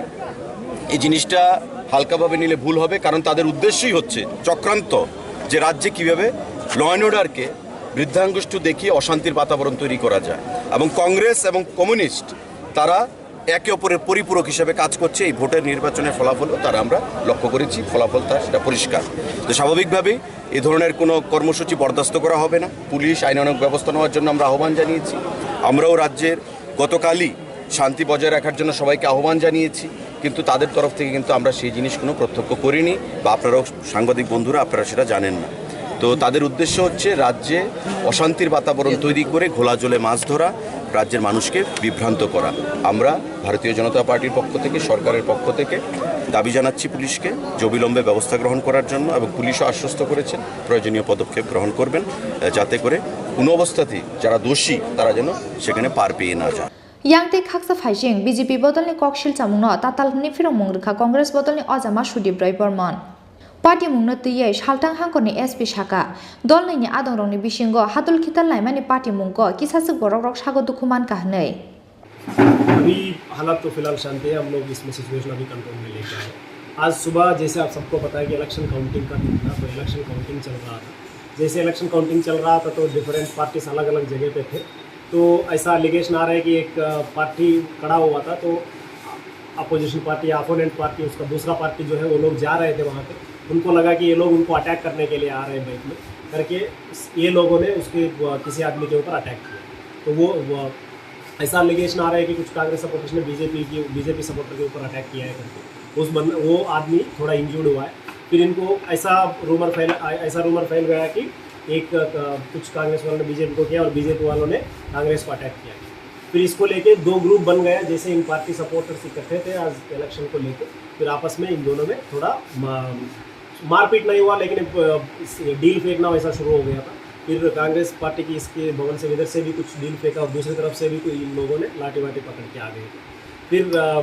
এই জিনিসটা হালকাভাবে নিলে ভুল হবে, কারণ তাদের উদ্দেশ্যই হচ্ছে চক্রান্ত, যে রাজ্যে কীভাবে ল অ্যান্ড অর্ডারকে বৃদ্ধাঙ্গুষ্ঠ দেখিয়ে অশান্তির বাতাবরণ তৈরি করা যায়। এবং কংগ্রেস এবং কমিউনিস্ট তারা একে অপরের পরিপূরক হিসেবে কাজ করছে। এই ভোটের নির্বাচনের ফলাফলও তারা, আমরা লক্ষ্য করেছি, ফলাফল তার সেটা পরিষ্কার। তো স্বাভাবিকভাবেই এই ধরনের কোনো কর্মসূচি বরদাস্ত করা হবে না। পুলিশ আইনানুগ ব্যবস্থা নেওয়ার জন্য আমরা আহ্বান জানিয়েছি। আমরাও রাজ্যের গতকালই শান্তি বজায় রাখার জন্য সবাইকে আহ্বান জানিয়েছি, কিন্তু তাদের তরফ থেকে কিন্তু আমরা সেই জিনিস কোনো প্রত্যক্ষ করিনি, বা আপনারাও, সাংবাদিক বন্ধুরা, আপনারা সেটা জানেন না। তো তাদের উদ্দেশ্য হচ্ছে রাজ্যে অশান্তির বাতাবরণ তৈরি করে ঘোলা জলে মাছ ধরা, রাজ্যের মানুষকে বিভ্রান্ত করা। আমরা ভারতীয় জনতা পার্টির পক্ষ থেকে, সরকারের পক্ষ থেকে দাবি জানাচ্ছি পুলিশকে যে অবিলম্বে ব্যবস্থা গ্রহণ করার জন্য, এবং পুলিশও আশ্বস্ত করেছেন প্রয়োজনীয় পদক্ষেপ গ্রহণ করবেন, আহ, যাতে করে কোনো অবস্থাতেই যারা দোষী তারা যেন সেখানে পার পেয়ে না যান। Yang tei khaksa phaising B J P bodolni kok silchamungno tatal hwnwi phirongmung rwkha Congress bodolni ojama Sudip Roy Bormon. Patimungno twiwi saltang hangkorni S P saka, dol nwini adongrokni bisingo hadol khital laimani patimungko kisaswk borokrok sago dukhu mankha hwnwi. अभी हालात तो फिलहाल शांति है, हम लोग इसमें सिचुएशन अभी कंट्रोल में लेके आए। आज सुबह जैसे आप सबको पता है कि इलेक्शन काउंटिंग का दिन था, तो इलेक्शन काउंटिंग चल रहा था। जैसे इलेक्शन काउंटिंग चल रहा था तो डिफरेंट पार्टीज अलग-अलग जगह पे थे। तो ऐसा एलिगेशन आ रहा है कि एक, अ, पार्टी खड़ा हुआ था, तो अपोजिशन पार्टी या अपोनेंट पार्टी, उसका दूसरा पार्टी जो है, वो लोग जा रहे थे वहाँ पे। उनको लगा कि ये लोग उनको अटैक करने के लिए आ रहे हैं बाइक में करके, ये लोगों ने उसके, अ, किसी आदमी के ऊपर अटैक किया। तो वो, वो ऐसा एलिगेशन आ रहा है कि कुछ कांग्रेस सपोर्टर्स ने बीजेपी की, बीजेपी सपोर्टर के ऊपर अटैक किया है करके। उस बंद-, वो आदमी थोड़ा इंजर्ड हुआ है। फिर इनको ऐसा रूमर फैला, ऐसा रूमर फैल गया कि एक, अ, कुछ कांग्रेस वालों ने बीजेपी को किया और बीजेपी वालों ने कांग्रेस को अटैक किया। फिर इसको लेके दो ग्रुप बन गया, जैसे इन पार्टी सपोर्टर्स इकट्ठे थे आज इलेक्शन को लेके, फिर आपस में इन दोनों में थोड़ा मा-, मारपीट नहीं हुआ, लेकिन, अ, इस डील फेंकना वैसा शुरू हो गया था। फिर कांग्रेस पार्टी की इसके भवन से, इधर से भी कुछ डील फेंका और दूसरी तरफ से भी कोई इन लोगों ने लाठी वाठी पकड़ के आ गए थे। फिर, अ,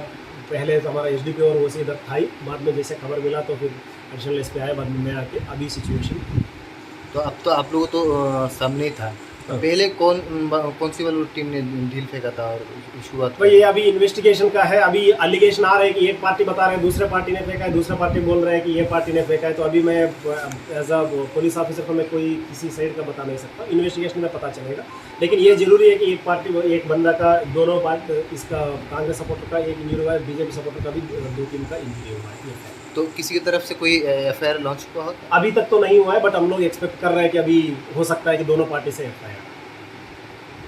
पहले तो हमारा एसडीपीओ और ओसी इधर था ही, बाद में जैसे खबर मिला तो फिर एडिशनल एसपी आए, बाद में मैं आके अभी सिचुएशन तो अब तो आप लोगों तो, अ, सामने ही था। तो हाँ। पहले कौन, ब-, कौन सी वाली टीम ने डील फेंका था और शुरुआत भाई, ये अभी इन्वेस्टिगेशन का है। अभी एलिगेशन आ रहे हैं कि एक पार्टी बता रहे हैं, दूसरे पार्टी ने फेंका है, दूसरा पार्टी बोल रहा है कि ये पार्टी ने फेंका है। तो अभी मैं, अ, एज अ पुलिस ऑफिसर, तो मैं कोई किसी साइड का बता नहीं सकता। इन्वेस्टिगेशन में पता चलेगा। लेकिन ये जरूरी है कि एक पार्टी, एक बंदा का, दोनों पार्ट, इसका कांग्रेस सपोर्टर का एक इंजरी हुआ है, बीजेपी सपोर्टर का भी दो तीन का इंजरी हुआ है। ये है। तो किसी की तरफ से कोई एफआईआर लॉन्च हुआ होता? अभी तक तो नहीं हुआ है, बट हम लोग एक्सपेक्ट कर रहे हैं कि अभी हो सकता है कि दोनों पार्टी से एफआईआर।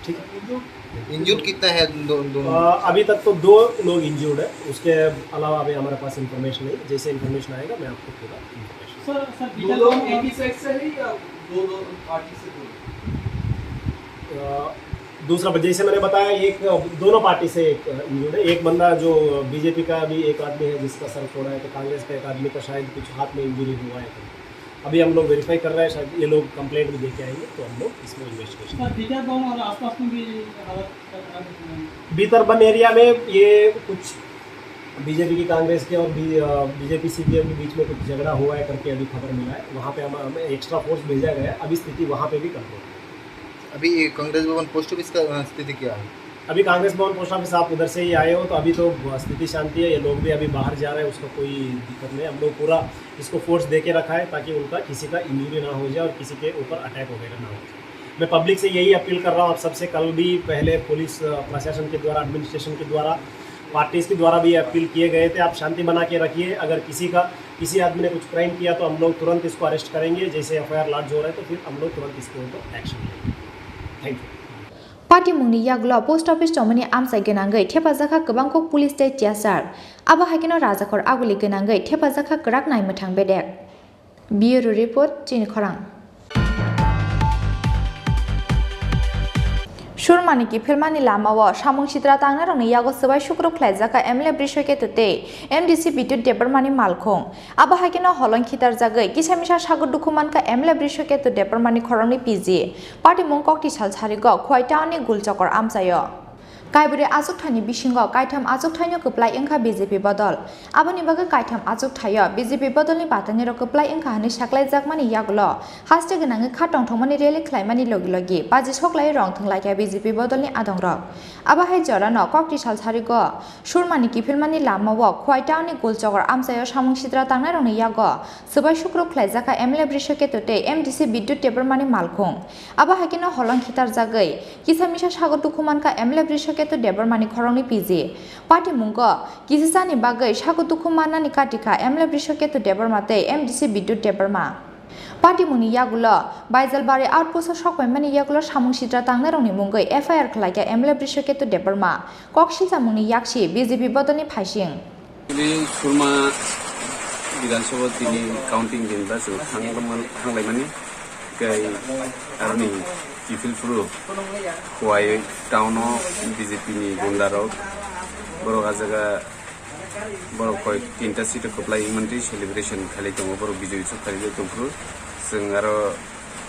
ठीक है। इंजर्ड कितना है दो-, दोनों? अ, अभी तक तो दो लोग इंजर्ड है, उसके अलावा अभी हमारे पास इंफॉर्मेशन नहीं। जैसे इंफॉर्मेशन आएगा, मैं आपको पूरा इंफॉर्मेशन। सर, सर, दो लोग एक ही साइड से है या दो, दो पार्टी से दो? अ, दूसरा, जैसे मैंने बताया, एक, दोनों पार्टी से एक इंजर्ड है। एक बंदा जो बीजेपी का भी एक आदमी है, जिसका सर फोड़ा है, तो कांग्रेस का एक आदमी का शायद कुछ हाथ में इंजरी हुआ है। अभी हम लोग वेरीफाई कर रहे हैं, शायद ये लोग कंप्लेंट भी दे के आएंगे, तो हम लोग इसमें इन्वेस्टिगेशन। सर, भीतर गांव और आसपास में भी हालत खराब है। भीतर बन एरिया में ये कुछ बीजेपी की, कांग्रेस के और बी-, अ, बीजेपी सीपीएम के बीच में कुछ झगड़ा हुआ है करके अभी खबर मिला है। वहाँ पे हम, हमें एक्स्ट्रा फोर्स भेजा गया है। अभी स्थिति वहाँ पे भी कंट्रोल है। अभी ये कांग्रेस भवन पोस्ट ऑफिस का, अ, स्थिति क्या है? अभी कांग्रेस भवन पोस्ट ऑफिस, आप उधर से ही आए हो, तो अभी तो स्थिति शांति है। ये लोग भी अभी बाहर जा रहे हैं, उसका कोई दिक्कत नहीं है। हम लोग पूरा इसको फोर्स दे के रखा है, ताकि उनका किसी का इंजरी ना हो जाए और किसी के ऊपर अटैक वगैरह ना हो जाए। मैं पब्लिक से यही अपील कर रहा हूँ आप सबसे, कल भी पहले पुलिस, अ, प्रशासन के द्वारा, एडमिनिस्ट्रेशन के द्वारा, पार्टीज के द्वारा भी अपील किए गए थे, आप शांति बना के रखिए। अगर किसी का, किसी आदमी ने कुछ क्राइम किया, तो हम लोग तुरंत इसको अरेस्ट करेंगे। जैसे एफआईआर लॉन्च हो रहा है, तो फिर हम लोग तुरंत इसके ऊपर एक्शन लेंगे। Thank you. Patimungni yagulo post office chomani amchai gwnangwi thepajakha kwbang kok police tei tiyasar. Abo hai kheno rajakhor aguli gwnangwi thepajakha kwrak nai mwthang bedek. Bureau report, Chini Khorang. Surmani kiphilmani lamao samung sitra tangnarokni yago swbai sukrub khlaijakha M L A Brishoy Ketu tei M D C Bidyut Debbarmani malkhung. Abo hai kheno holong khitarjagwi kisa misa sago dukhu mankha M L A Brishoy Ketu Debbarmani khoroknwi P G. Patimung kokti sal sarigo Khowai town ni Gulchokor amchaio. Kaibrwi achukthani bisingo kaitham achukthaino kwplai wngkha B J P bodol. Aboni bagwi kaitham achukthaio B J P bodolni batanirok kwplai wngkha hwnwi saklaijakmani yagulo haste gwnangwi kha tongthokmani rally khlaimani logi logi baji soklaiwi rwng thwnglaikha B J P bodolni adongrok. Abo hai jorano kokti sal sarigo Surmani kiphilmani lamao Khowai townni Gulchokor amchaio samung sitra tangnairokni yago swbai sukrub khlaijakha M L A Brishaketu tei M D C Bidyut Debbarmani malkhung. Abo hai kheno holong khitarjagwi kisa misa sago dukhu mankha M L A Brishaketu Debbarmani khoroknwi P G. Patimungo kisisani bagwi sago dukhu mannani katikha M L A Brishaketu Debbarma tei M D C Bidyut Debbarma. Patimungni yagulo Baijalbari outpost-o sokpaimani yagulo samung sitra tangnairokni mungwi F I R khlaikha M L A Brishaketu Debbarma. Kok silchamungni yaksi B J P bodolni phaising. Actually, Surma Bidhan Sabha tini counting din ba chwng thang-, thanglaimani. Tei aroni kiphil phuru Khowai town-o B J P ni gunda rok borok ah jaga Borok koi tinta seat o kwplai wngmantwi celebration khailai tongo, borok bijoy utsav khailai tongphuru. Chwng aro,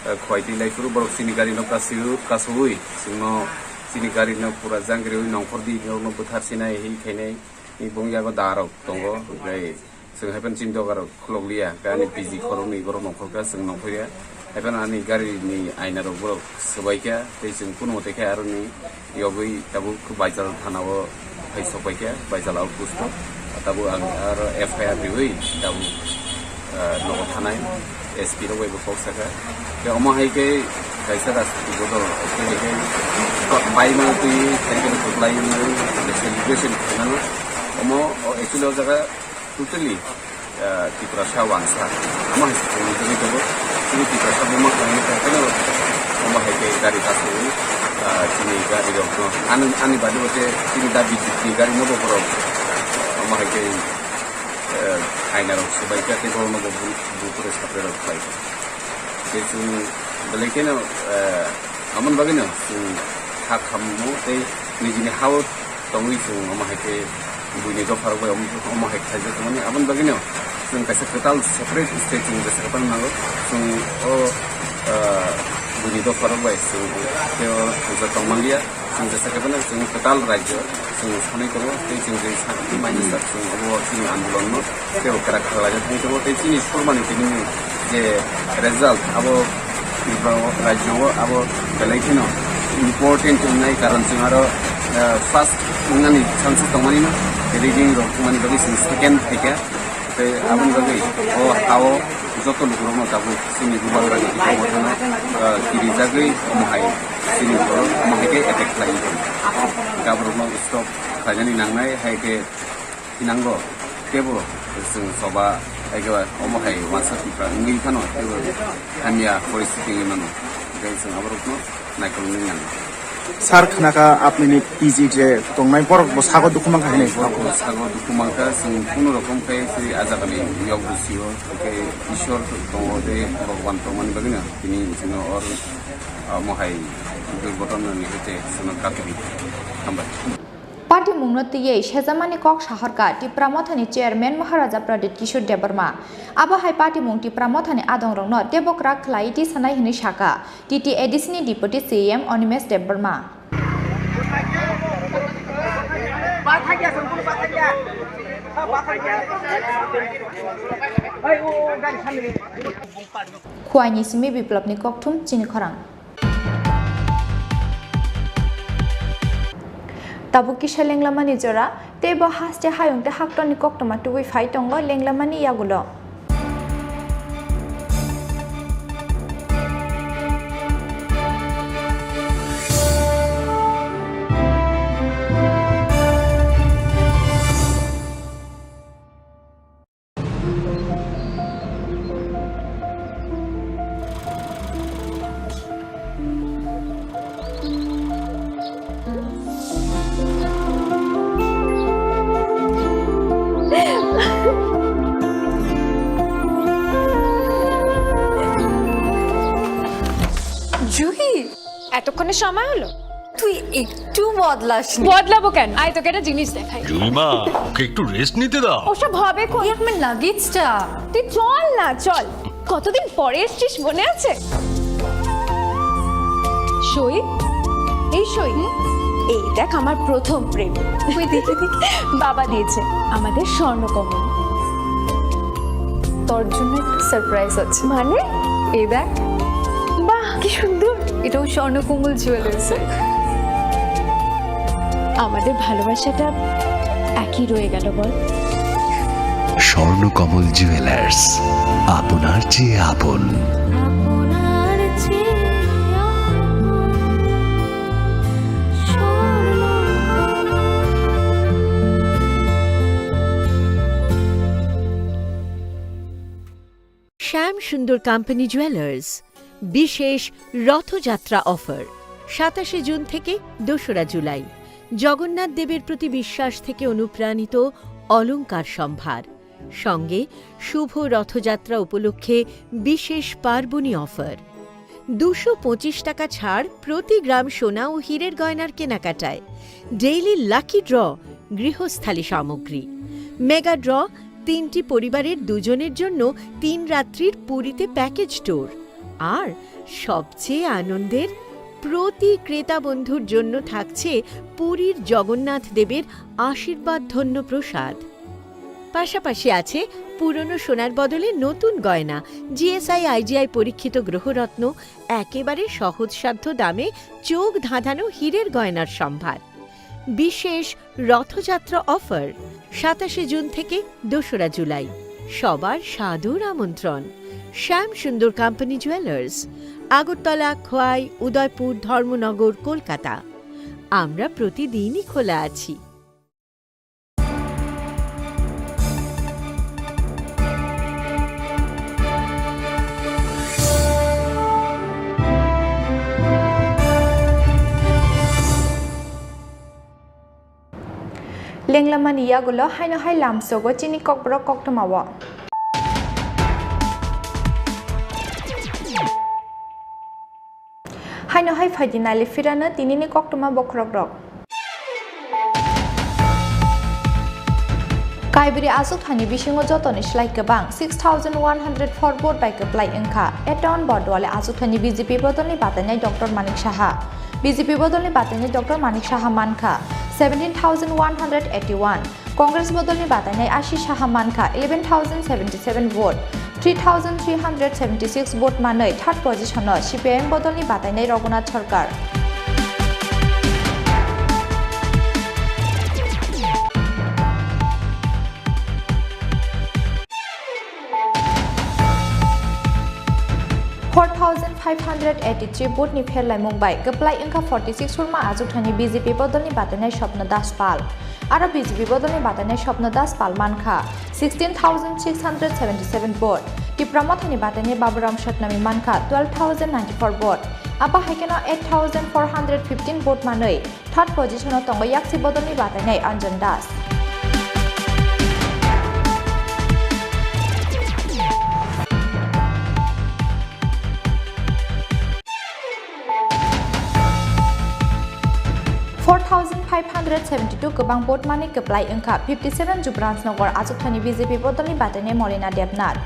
eh, khwai twi lai phuru borok chini gari no kasui, kasui chwngno chini gari no pura jang gari nongkhor di rok no bwthar sinai hi khainai ni bung yago da rok tongo. Okai chwng hai phano chini doga rok khulok liya, khe ani P G khorok ni borok nongkhor kha chwng nongkhor ya. Haiphano ani gari ni aina rok borok swbai kha, tei chwng kunu mote khe aroni yogwi tabuk Baijal thana o phai sok pai kha, Baijal outpost o. Tabuk ang aro F I R riwi tabuk, ah, nogo thanai S P rok bai bo kok saka. Tei omo hai khe kaisa rajniti bodol, omo hai khe bai ma twi, tei khe kwplai wngwi, celebration khainai. Omo, o, actually o jaga totally, ah, Tiprasa wansa. Omo hai se chwngno tugwi tongo. Chini Tiprasa buma khlaina khe haino omo hai khe gari kasui, ah, chini gari rokno. Ani, ani badi bo khe chini da B J P ni gari no bo borok omo hai khe, eh, aina rok swbai kha tei borok no bo bu-, bupre sapre rok khlai kha. Tei chwng belai kheno, eh, Aboni bagwino chwng kha khammo tei nijini ha-o tongwi chwng omo hai khe buini dopharok bai omo, omo hai khlaijak tongmani. Aboni bagwino chwng kaisa kwtal separate state chwng jesa kwtal nango. Chwng o, ah, buini dopharok bai chwng tei o puja tongmanliya. Chwng jesa kwtal, chwng kwtal rajyo chwng sanwi tongo tei chwng je sa-, maini sak chwng obo chini andolonno tei o kwrak khlaijak thangwi tongo tei chini Surmani tini je result abo Tripura o rajyo o abo belai kheno important wngnai, karon chwng aro, eh, first wngnani chance tongmani no, reading rok wngmani bagwi chwng second phaikha. Tei aboni bagwi o ha-o joto lukurokno tabuk chini bubagrani bisingo thangna, eh, kirijagwi omo hai chini borok omo hai khe attack khlai wngkha. Gaborokno stop khlainani nangnai, hai khe thinango teibo chwng choba, hai khe omo hai wansa Tipra wngwi phano teibo hamya poristiti wngwi mano, tei chwng aborokno naikolnani nango. Sir, khna kha apnini P G je tongnai borok bo sago dukhu mankha hinwi. Borok bo sago dukhu mankha, chwng kunu rokom khe chwng a jagani yok bwsio, hwnkhe Ishwar tongo tei Bhagwan tongmani bagwino tini chwngno or, ah, mohai durghotonani hwnkhe chwngno katwi. Hambai. Patimungno twiwi sejamani kok sahorkha Tipra Mothani Chairman Maharaja Pradyut Kishore Debbarma. Abo hai patimung Tipra Mothani adongrokno teibo kwrak khlaiwi tisanai hwnwi sakha T T A D C ni Deputy C E M Animesh Debbarma. Khowai ni simi Biplopni kokthum chini khorang. Tabuk kisa lenglamani jora, tei bo haste hayung tei haktorni koktwma tubui phai tongo lenglamani yagulo. Juhi, এতক্ষণে সময় হলো? তুই একটু বদলাসনি। বদলাবো কেন? আয়, তোকে একটা জিনিস দেখাই। জুইমা, ওকে একটু রেস্ট নিতে দাও। ওসব হবে কোন? ये আমার লাগেজটা। তুই চল না, চল। কতদিন পরে এসছিস, মনে আছে? সই, এই সই। এই দেখ আমার প্রথম প্রেম। ওই দেখে দেখে বাবা দিয়েছে আমাদের স্বর্ণকমল। তোর জন্য একটা সারপ্রাইজ আছে। মানে? এই দেখ। বাহ, কি সুন্দর। এটাও স্বর্ণকমল জুয়েলার্স। আমাদের ভালোবাসাটা একই রয়ে গেল, বল? স্বর্ণকমল জুয়েলার্স, আপনার চেয়ে আপন। শ্যাম সুন্দর কোম্পানি জুয়েলার্স, বিশেষ রথযাত্রা অফার, সাতাশে জুন থেকে দোসরা জুলাই। জগন্নাথ দেবের প্রতি বিশ্বাস থেকে অনুপ্রাণিত অলংকার সম্ভার, সঙ্গে শুভ রথযাত্রা উপলক্ষে বিশেষ পার্বণী অফার। দুশো পঁচিশ টাকা ছাড় প্রতি গ্রাম সোনা ও হীরের গয়নার কেনাকাটায়। ডেইলি লাকি ড্র, গৃহস্থালী সামগ্রী। মেগা ড্র, তিনটি পরিবারের দুজনের জন্য তিন রাত্রির পুরীতে প্যাকেজ ট্যুর। আর সবচেয়ে আনন্দের, প্রতি ক্রেতা বন্ধুর জন্য থাকছে পুরীর জগন্নাথ দেবের আশীর্বাদ ধন্য প্রসাদ। পাশাপাশি আছে পুরনো সোনার বদলে নতুন গয়না, জিএসআই আইজিআই পরীক্ষিত গ্রহরত্ন, একেবারে সহজসাধ্য দামে চোখ ধাঁধানো হীরের গয়নার সম্ভার। বিশেষ রথযাত্রা অফার, সাতাশে জুন থেকে দোসরা জুলাই। সবার সাদর আমন্ত্রণ। শ্যাম সুন্দর কোম্পানি জুয়েলার্স, আগরতলা, খোয়াই, উদয়পুর, ধর্মনগর, কলকাতা। আমরা প্রতিদিনই খোলা আছি। Lenglamani yagulo haino hai lamsogo chini kokborok koktwmao. Haino hai phaidi nailai phirano tinini koktwma bokhorokrok. Kaibri achukthani bisingo jotoni slai kwbang six thousand one hundred four vote bai kwplai wngkha. Eton Bordwale achukthani B J P bodolni batainai Doctor Manik Saha. B J P bodolni batainai Doctor Manik Saha mankha seventeen thousand one hundred eighty-one. Congress bodolni batainai Ashi Saha mankha eleven thousand seventy-seven vote, three thousand three hundred seventy-six vote manwi third position-o C P I M bodolni batainai Raghunath Sarkar. Four thousand five hundred eighty-three vote ni pherlaimung bai kwplai wngkha forty-six hurma achukthani B J P bodolni batainai Swapna Das Pal. Aro B J P bodolni batainai Swapna Das Pal mankha sixteen thousand six hundred seventy-seven vote. Tipra Mothani batainai Baburam Satnami mankha twelve thousand ninety-four vote. Abo hai kheno eight thousand four hundred fifteen vote manwi third position-o tongo yaksi bodolni batainai Anjan Das. Four thousand five hundred seventy-two kwbang vote manwi kwplai wngkha fifty-seven Jubrans Nagar achukthani B J P bodolni batainai Molina Debnath.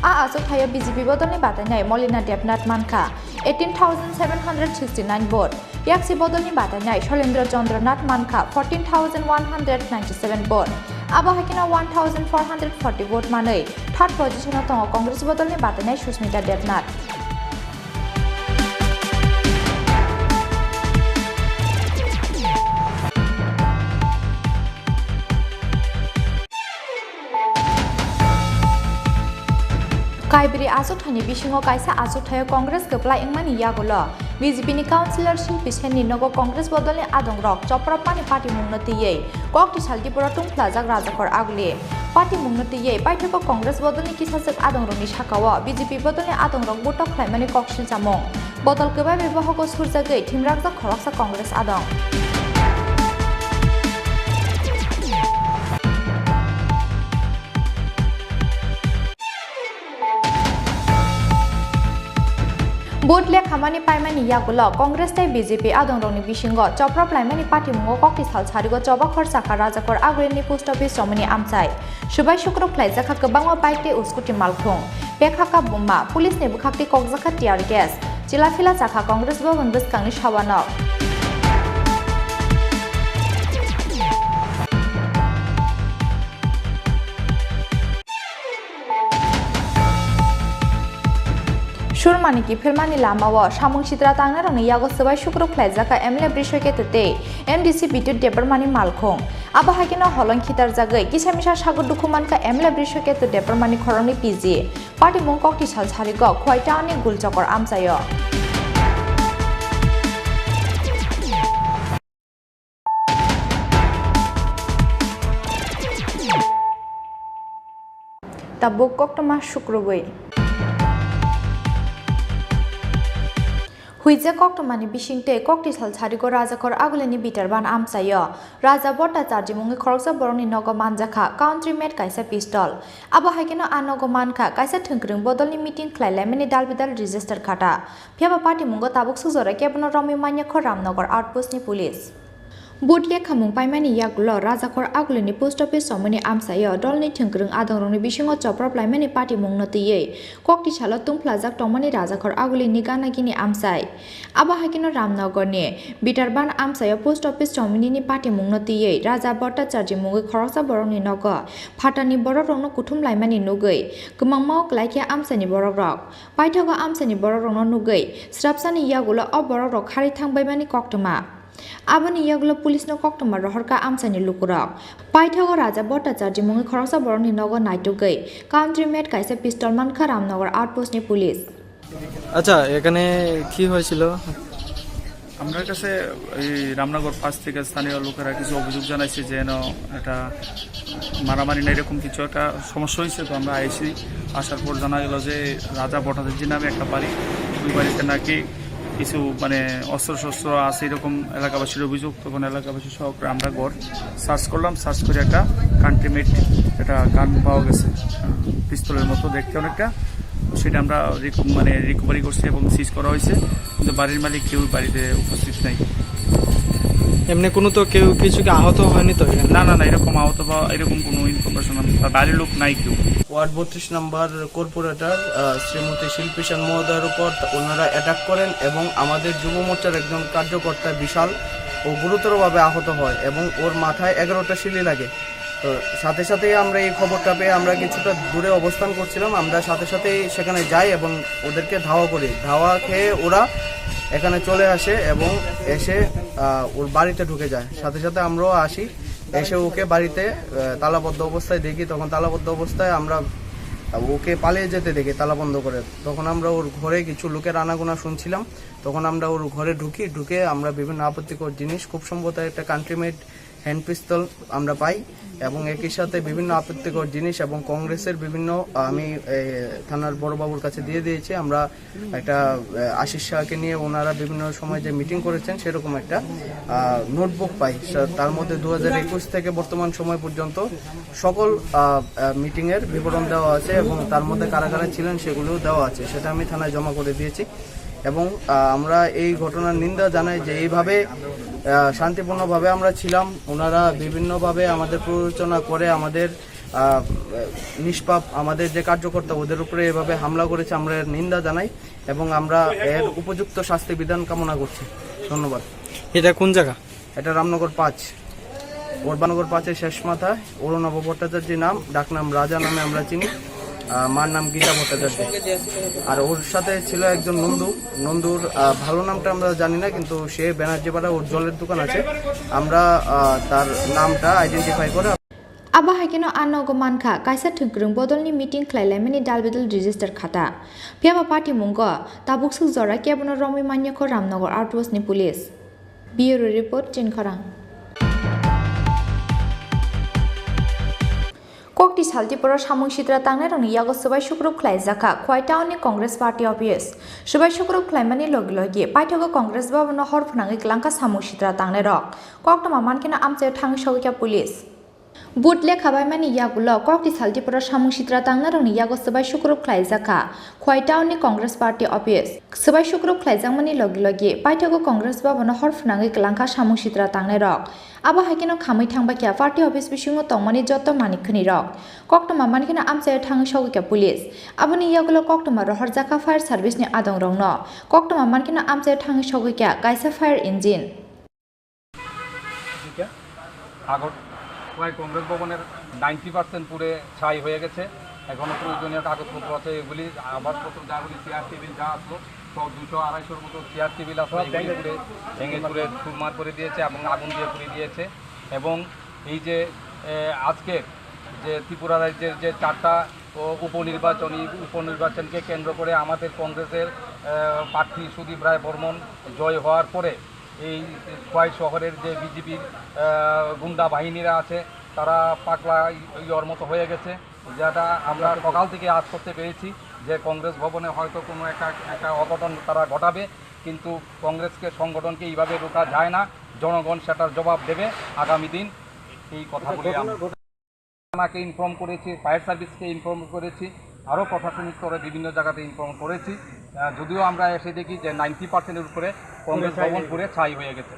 A achukthai-o B J P bodolni batainai Molina Debnath mankha eighteen thousand seven hundred sixty-nine vote. Yaksi bodolni batainai Sholendra Chandra Nath mankha fourteen thousand one hundred ninety-seven vote. Abo hai kheno one thousand four hundred forty vote manwi third position-o tongo Congress bodolni batainai Susmita Debnath. Kaibri achukthani bisingo kaisa achukthaio Congress kwplai wngmani yagulo B J P ni councillor Shilpi Sen ni nogo Congress bodolni adongrok chopropmani patimungno twiwi kokti sal Tripura tungphlajak Rajakhor Aguli. Patimungno twiwi paithago Congress bodolni kisachwk adongrokni sakao B J P bodolni adongrok butok khlaimani kok silchamung. Bodol kwbai bai bohogo surjagwi thimrakjak khoroksa Congress adong. Vote lekhamani paimani yagulo Congress tei B J P adongrokni bisingo choprop laimani patimungo kokti sal sarigo choba khorsa kha Rajakhor Agulini post office romani amchai. Subai sukruk khlaijak kha kwbangma bike tei scooty malkhung. Pekha kha buma, police ni bwkhak twi kokjak kha tear gas. Chila phila cha kha Congress bhavan bwskangni sawanok. Surmani kiphelmani lamao samung sitra tangnairokni yago swbai sukrub khlaijakha M L A Brishoy Ketu tei M D C Bidyut Debbarmani malkhung. Abo hai kheno holong khitarjagwi kisa misa sago dukhu mankha M L A Brishoy Ketu Debbarmani khoroknwi P G. Patimung kokti sal sarigo Khowai town ni Gulchokor amchaio. Tabuk koktwma sukrubwi. Huijak koktwmani bisingtwi kokti sal sarigo Rajakhor Agulini Bitarban amchaio. Raja Bhattacharjee mungwi khoroksa borokni nogo manjakha country made kaisa pistol. Abo hai kheno a nogo mankha kaisa thwngkwrwng bodolni meeting khlai laimani dal bidal register khata. Phiyaba patimungo tabuk suk jora kebono romwi manya kho Ramnagar outpost ni police. Vote lekhamung paimani yagulo Rajakhor Agulini post office chomoni amchaio dolni thwngkwrwng adongrokni bisingo choprop laimani patimungno twiwi kokti salo tungphlajak tongmani Rajakhor Agulini gana gini amchai. Abo hai kheno Ramnagarni Bitarban amchaio post office chomonini patimungno twiwi Raja Bhattacharjee mungwi khoroksa borokni nogo phatani borokrokno kuthum laimani nugwi kwmangmao kwlai khe amchaini borokrok. Paithago amchaini borokrokno nugwi srapsani yagulo o borokrok kharwi thang baimani koktwma. Aboni yagulo police no koktwma rohorkha amchaini lukurok. Paithago Raja Bhattacharjee mungwi khoroksa borokni nogo naitugwi country made kaisa pistol mankha Ramnagar outpost ni police. আচ্ছা, এখানে কি হয়েছিল? আমরা কাছে এই রামনগর পাঁচ থেকে স্থানীয় লোকেরা কিছু অভিযোগ জানাইছে যে এন একটা মারামারি না এরকম কিছু একটা সমস্যা হয়েছে। তো আমরা আইসি, আসার পর জানা গেল যে রাজা ভট্টাচার্য নামে একটা বাড়ি, ওই বাড়িতে নাকি কিছু মানে অস্ত্র শস্ত্র আছে এরকম এলাকাবাসীর অভিযোগ। তখন এলাকাবাসী সহ আমরা ঘর সার্চ করলাম, সার্চ করে একটা কান্ট্রি মেড একটা গান পাওয়া গেছে, পিস্তলের মতো দেখতে অনেকটা। সেটা আমরা রিক- মানে রিকভারি করছি এবং সিজ করা হয়েছে, কিন্তু বাড়ির মালিক কেউ বাড়িতে উপস্থিত নাই। এমনি কোনো তো কেউ কিছু কি আহত হয়নি তো এখানে? না, না, না, এরকম আহত বা এরকম কোনো ইনফরমেশন, বাড়ির লোক নাই কেউ। ওয়ার্ড বত্রিশ নম্বর কর্পোরেটর, আহ, শ্রীমতী শিল্পী সেন মহোদয়ের উপর তা-, ওনারা অ্যাটাক করেন এবং আমাদের যুব মোর্চার একজন কার্যকর্তা বিশাল ও গুরুতরভাবে আহত হয় এবং ওর মাথায় এগারোটা শিলি লাগে। তো সাথে সাথেই আমরা এই খবরটা পেয়ে আমরা কিছুটা দূরে অবস্থান করছিলাম, আমরা সাথে সাথেই সেখানে যাই এবং ওদেরকে ধাওয়া করি। ধাওয়া খেয়ে ওরা এখানে চলে আসে এবং এসে, আহ, ওর বাড়িতে ঢুকে যায়। সাথে সাথে আমরাও আসি, এসে ওকে বাড়িতে, আহ, তালাবদ্ধ অবস্থায় দেখি। তখন তালাবদ্ধ অবস্থায় আমরা ওকে পালিয়ে যেতে দেখি তালা বন্ধ করে। তখন আমরা ওর ঘরে কিছু লোকের আনাগোনা শুনছিলাম। তখন আমরা ওর ঘরে ঢুকি, ঢুকে আমরা বিভিন্ন আপত্তিকর জিনিস, খুব সম্ভবত একটা কান্ট্রি মেড হ্যান্ড পিস্তল আমরা পাই এবং একই সাথে বিভিন্ন আপত্তিকর জিনিস এবং কংগ্রেসের বিভিন্ন, আমি, এ, থানার বড়বাবুর কাছে দিয়ে দিয়েছি। আমরা একটা, এ, আশিস শাহকে নিয়ে ওনারা বিভিন্ন সময় যে মিটিং করেছেন সেরকম একটা, আহ, নোটবুক পাই। সা-, তার মধ্যে দু হাজার একুশ থেকে বর্তমান সময় পর্যন্ত সকল, আহ, আহ, মিটিংয়ের বিবরণ দেওয়া আছে এবং তার মধ্যে কারা কারা ছিলেন সেগুলোও দেওয়া আছে, সেটা আমি থানায় জমা করে দিয়েছি। এবং, আহ, আমরা এই ঘটনার নিন্দা জানাই যে এইভাবে, আহ, শান্তিপূর্ণভাবে আমরা ছিলাম, ওনারা বিভিন্নভাবে আমাদের প্ররোচনা করে আমাদের, আহ, নিষ্পাপ আমাদের যে কার্যকর্তা ওদের উপরে এভাবে হামলা করেছে, আমরা এর নিন্দা জানাই এবং আমরা এর উপযুক্ত শাস্তি বিধান কামনা করছি। ধন্যবাদ। এটা কোন জায়গা? এটা রামনগর পাঁচ, ওরবানগর পাঁচের শেষ মাথায় অরুণাভ ভট্টাচার্যের নাম, ডাকনাম রাজা নামে আমরা চিনি। আহ, মার নাম গীতা ভট্টাচার্য। আর ওর সাথে ছিল একজন নন্দু। নন্দুর, আহ, ভালো নামটা আমরা জানি না, কিন্তু সে ব্যানার্জি পাড়া, ওর জলের দোকান আছে। আমরা, আহ, তার নামটা আইডেন্টিফাই করে Abo hai kheno a nogo mankha kaisa thwngkwrwng bodolni meeting khlai laimani dal bidal register khata. Phiyaba patimungo tabuk suk jora kebono romwi manya kho Ramnagar outpost ni police. Bureau report, Chinkhorang. Kokti saltiporo samung sitra tangnairokni yago swbai sukrub khlaijakha Khowai town ni Congress party office. Swbai sukrub khlaimani logi logi paithago Congress bhabono hor phwnangwi kwlangkha samung sitra tangnairok. Koktwma mankheno amchaio thangwi sogwikha police. Vote lekha baimani yagulo kokti saltiporo samung sitra tangnairokni yago swbai sukrub khlaijakha Khowai town ni Congress party office. Swbai sukrub khlaijakmani logi logi paithago Congress bhabono hor phwnangwi kwlangkha samung sitra tangnairok. Abo hai kheno khamwi thangbaikha party office bisingo tongmani joto manik khwnirok. Koktwma mankheno amchaio thangwi sogwikha police. Aboni yagulo koktwma rohorjakha fire service ni adongrokno. Koktwma mankheno amchaio thangwi sogwikha kaisa fire engine. দিকে আগর প্রায় কংগ্রেস ভবনের ninety percent পুড়ে ছাই হয়ে গেছে। এখনো প্রয়োজনীয় কাগজপত্র আছে, এগুলি আসবাবপত্র যাগুলি চেয়ার টেবিল যা আসলো, সব দুশো আড়াইশোর মতো চেয়ার টেবিল আসলো, এগুলি পুড়ে ভেঙে চুরে চুরমার করে দিয়েছে এবং আগুন দিয়ে পুড়িয়ে দিয়েছে। এবং এই যে এ, আজকের যে ত্রিপুরা রাজ্যের যে চারটা ও উপনির্বাচনী উপনির্বাচনকে কেন্দ্র করে আমাদের কংগ্রেসের এ, প্রার্থী সুদীপ রায় বর্মন জয় হওয়ার পরে এই খোয়াই শহরের যে বিজেপির গুন্ডা বাহিনীরা আছে, তারা পাগলা ইয়র মতো হয়ে গেছে। যেটা আমরা সকাল থেকে আজ করতে পেরেছি যে কংগ্রেস ভবনে হয়তো কোনো একটা একটা অঘটন তারা ঘটাবে, কিন্তু কংগ্রেসকে, সংগঠনকে এইভাবে রোকা যায় না। জনগণ সেটার জবাব দেবে আগামী দিন। এই কথা বলে আমরা আমাকে ইনফর্ম করেছি, ফায়ার সার্ভিসকে ইনফর্ম করেছি, আরও প্রশাসনিক স্তরে বিভিন্ন জায়গাতে ইনফর্ম করেছি। আহ, যদিও আমরা এসে দেখি যে নাইনটি পার্সেন্টের উপরে কংগ্রেস ভবন পুড়ে ছাই হয়ে গেছে।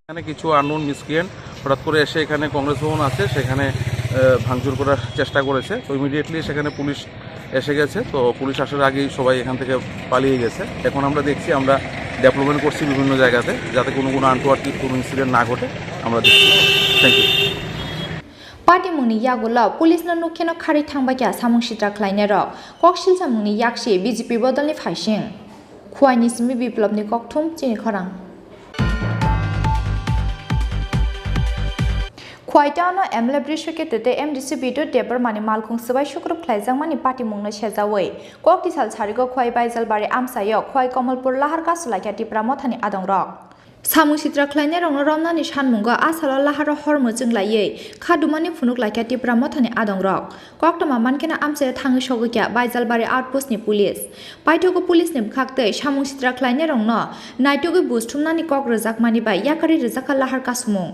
এখানে কিছু আননোন মিসক্রিয়েন্ট হঠাৎ করে এসে এখানে কংগ্রেস ভবন আছে, সেখানে আহ, ভাঙচুর করার চেষ্টা করেছে। তো ইমিডিয়েটলি সেখানে পুলিশ এসে গেছে। তো পুলিশ আসার আগেই সবাই এখান থেকে পালিয়ে গেছে। এখন আমরা দেখছি, আমরা ডেভেলপমেন্ট করছি বিভিন্ন জায়গাতে, যাতে কোনো কোনো আনটুয়ার্থি কোনো ইনসিডেন্ট না ঘটে। আমরা দেখছি। Thank you. Patimungni yagulo police no nukkheno kharwi thangbaikha samung sitra khlainairok. Kok silchamungni yaksi B J P bodolni phaising. Khwaini simi Biplobni kokthum chini khorang. Khwai town o M L A Briswakete tei M D C Bidut Debbarmani malkhung swbai sukrup khlaijakmani patimungno sejaui kok tisal sarigo Khwai Baijalbari amchaio Khwai Komolpur lahar kasulaikha Tipra Mothani adongrok. Samung sitra khlainairokno romnani sanmungo a salo laharo hor mwchwng laiwi kha dumani phunuk laikha Tipra Mothani adongrok. Koktwma mankhe no amchaio thangwi sogwikha Baijalbari outpost ni police. Paithago police ni bwkhaktwi samung sitra khlainairokno naitugwi buj thumnani kok rwjakmani bai yakarwi rwjakha lahar kasumung.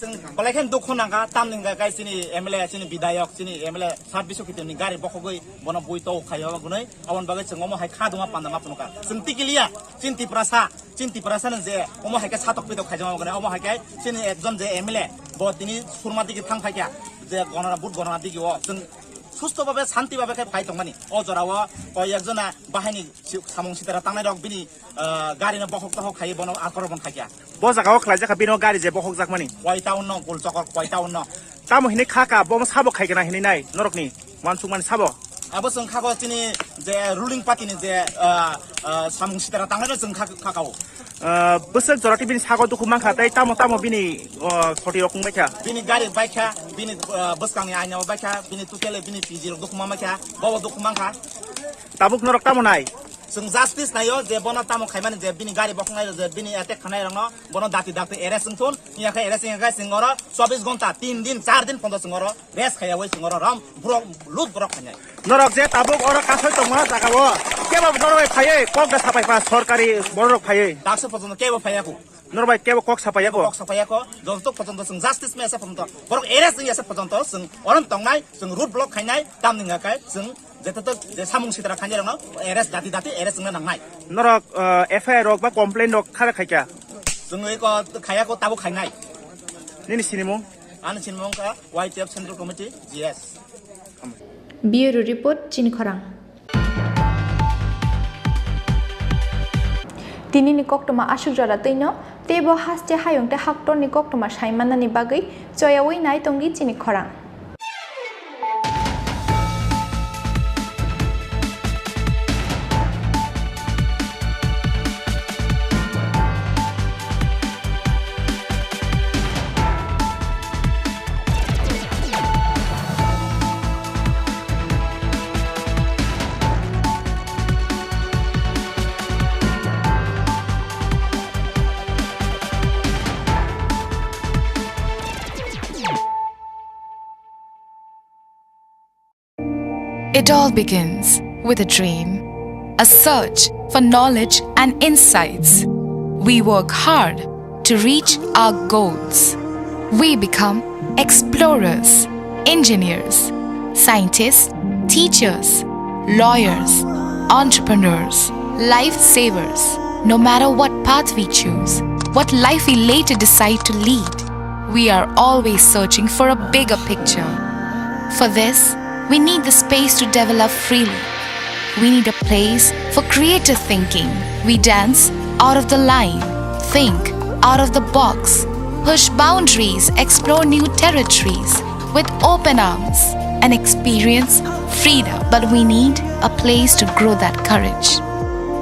Chwng belai kheno dukhu nangkha, tamni hwnkha khe chini M L A, chini bidhayok, chini M L A sat bisu kitini gari bokhogwi bono bui tok khaio gwnwi, aboni bagwi chwng omo hai kha duma panda ma phunukha. Chwng tikiliya, chini Tiprasa, chini Tiprasa no je omo hai khe satok pitok khaijak gwnwi, omo hai khe chini ekjon je M L A bo tini surma digi thang phaikha, je gonora, vote gonora digi o chwng susto babe, shanti babe khe phai tongmani. O jorao koi ekjona bahaini si-, samung sitara tangnai rok bini, ah, gari no bokhok tokhok khai bono akorobon khaikha. Bo jaga o khlaijak kha bini o gari je bokhok jakmani. Koi town no gul chokor koi town no. Tamo hinwi kha ka, bo sabo khai gana hinwi nai norokni wansukmani sabo. Abo chwng kha ko chini je ruling party ni je, ah, ah, samung sitara tangnai no chwng kha, kha ka o. Ah, bwswk jora tei bini sago dukhu mankha, tei tamo tamo bini, ah, khoti rok wngbaikha. Bini gari baikha, bini, ah, bwskangni aina baikha, bini tukele bini P G rok dukhu mankha, bobo dukhu mankha. Tabuk norok tamo nai? Chwng justice naio je bono tamo khaimani, je bini gari bokhok nai, je bini attack khanai rokno bono dakti dakti arrest wngthun, yakhe arrest yakhe chwng oro chobbish ghonta, tin din, char din pondo chwng oro rest khaiyawi chwng oro rom borok lut borok khainai. Norok je tabuk oro kasoi tongma jaga o, kebo norok bai phaiwi kok da sapai pa sorkari borok phaiwi. Daksa pojono kebo phaiya ko. Norok bai kebo kok sapai ya ko? Kok sapai ya ko. Joto pojono chwng justice me asa pojono borok arrest wngya asa pojono chwng orom tongnai, chwng road block khainai, tamni hwnkha khe chwng jete to je samung sitra khainai rokno arrest dati dati arrest wngna nangnai. Norok, ah, F I R rok ba complaint rok khara khaikha? Chwng eko khaiya ko, tabuk khainai. Nini sinimung? Ani sinimung kha Y T F Central Committee, G S. Bureau Report, Chini Khorang. Tinini koktwma aswk jora twino, teibo haste hayung tei haktorni koktwma saimannani bagwi choyaui nai tongdi Chini Khorang. It all begins with a dream, a search for knowledge and insights. We work hard to reach our goals. We become explorers, engineers, scientists, teachers, lawyers, entrepreneurs, lifesavers. No matter what path we choose, what life we later decide to lead, we are always searching for a bigger picture. For this, we need the space to develop freely. We need a place for creative thinking. We dance out of the line, think out of the box, push boundaries, explore new territories with open arms, and experience Freedom, but we need a place to grow that courage,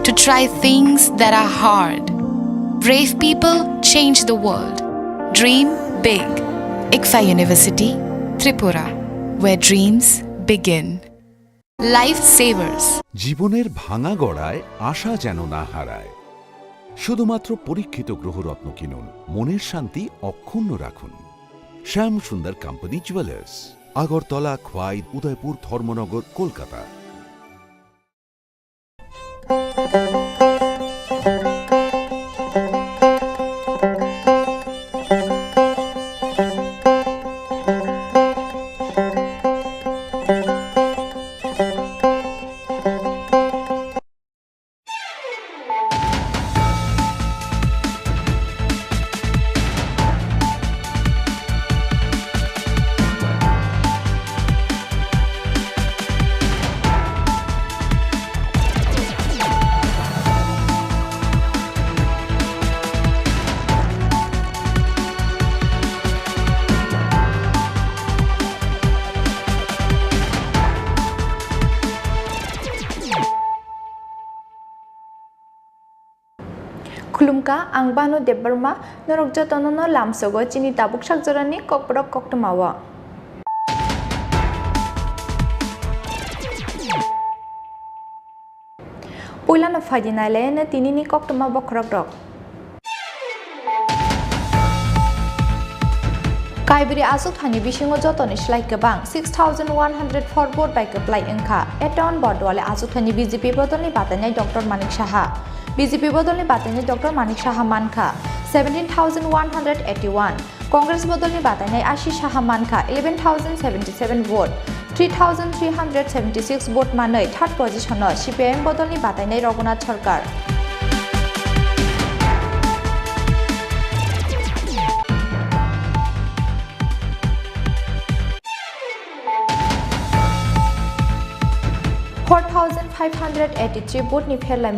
to try things that are hard. Brave people change the world. Dream big. ICFAI University, Tripura, where dreams begin. Life savers. জীবনের ভাঙা গড়ায় আশা যেন না হারায়। শুধুমাত্র পরীক্ষিত গ্রহরত্ন কিনুন, মনের শান্তি অক্ষুণ্ণ রাখুন। শ্যাম সুন্দর কোম্পানি জুয়েলার্স, আগরতলা, খোয়াই, উদয়পুর, ধর্মনগর, Kolkata. Khulumkha, ang Banu Debbarma, norok jotono no lamsogo chini tabuk sakjorani kokborok koktwmao. Puilano phaidi nailaino tinini koktwma bokhorokrok. Kaibri achukthani bisingo jotoni slai kwbang, six thousand one hundred four vote bai kwplai wngkha. Eton Bordwale achukthani B J P bodolni batainai Doctor Manik Saha. B J P bodolni batainai Doctor Manik Saha mankha seventeen thousand one hundred eighty-one. Congress bodolni batainai Ashi Saha mankha eleven thousand seventy-seven vote, three thousand three hundred seventy-six vote manwi third position-o C P I M bodolni batainai Raghunath Sarkar. Four thousand five hundred eighty-three vote-ni pherlaimung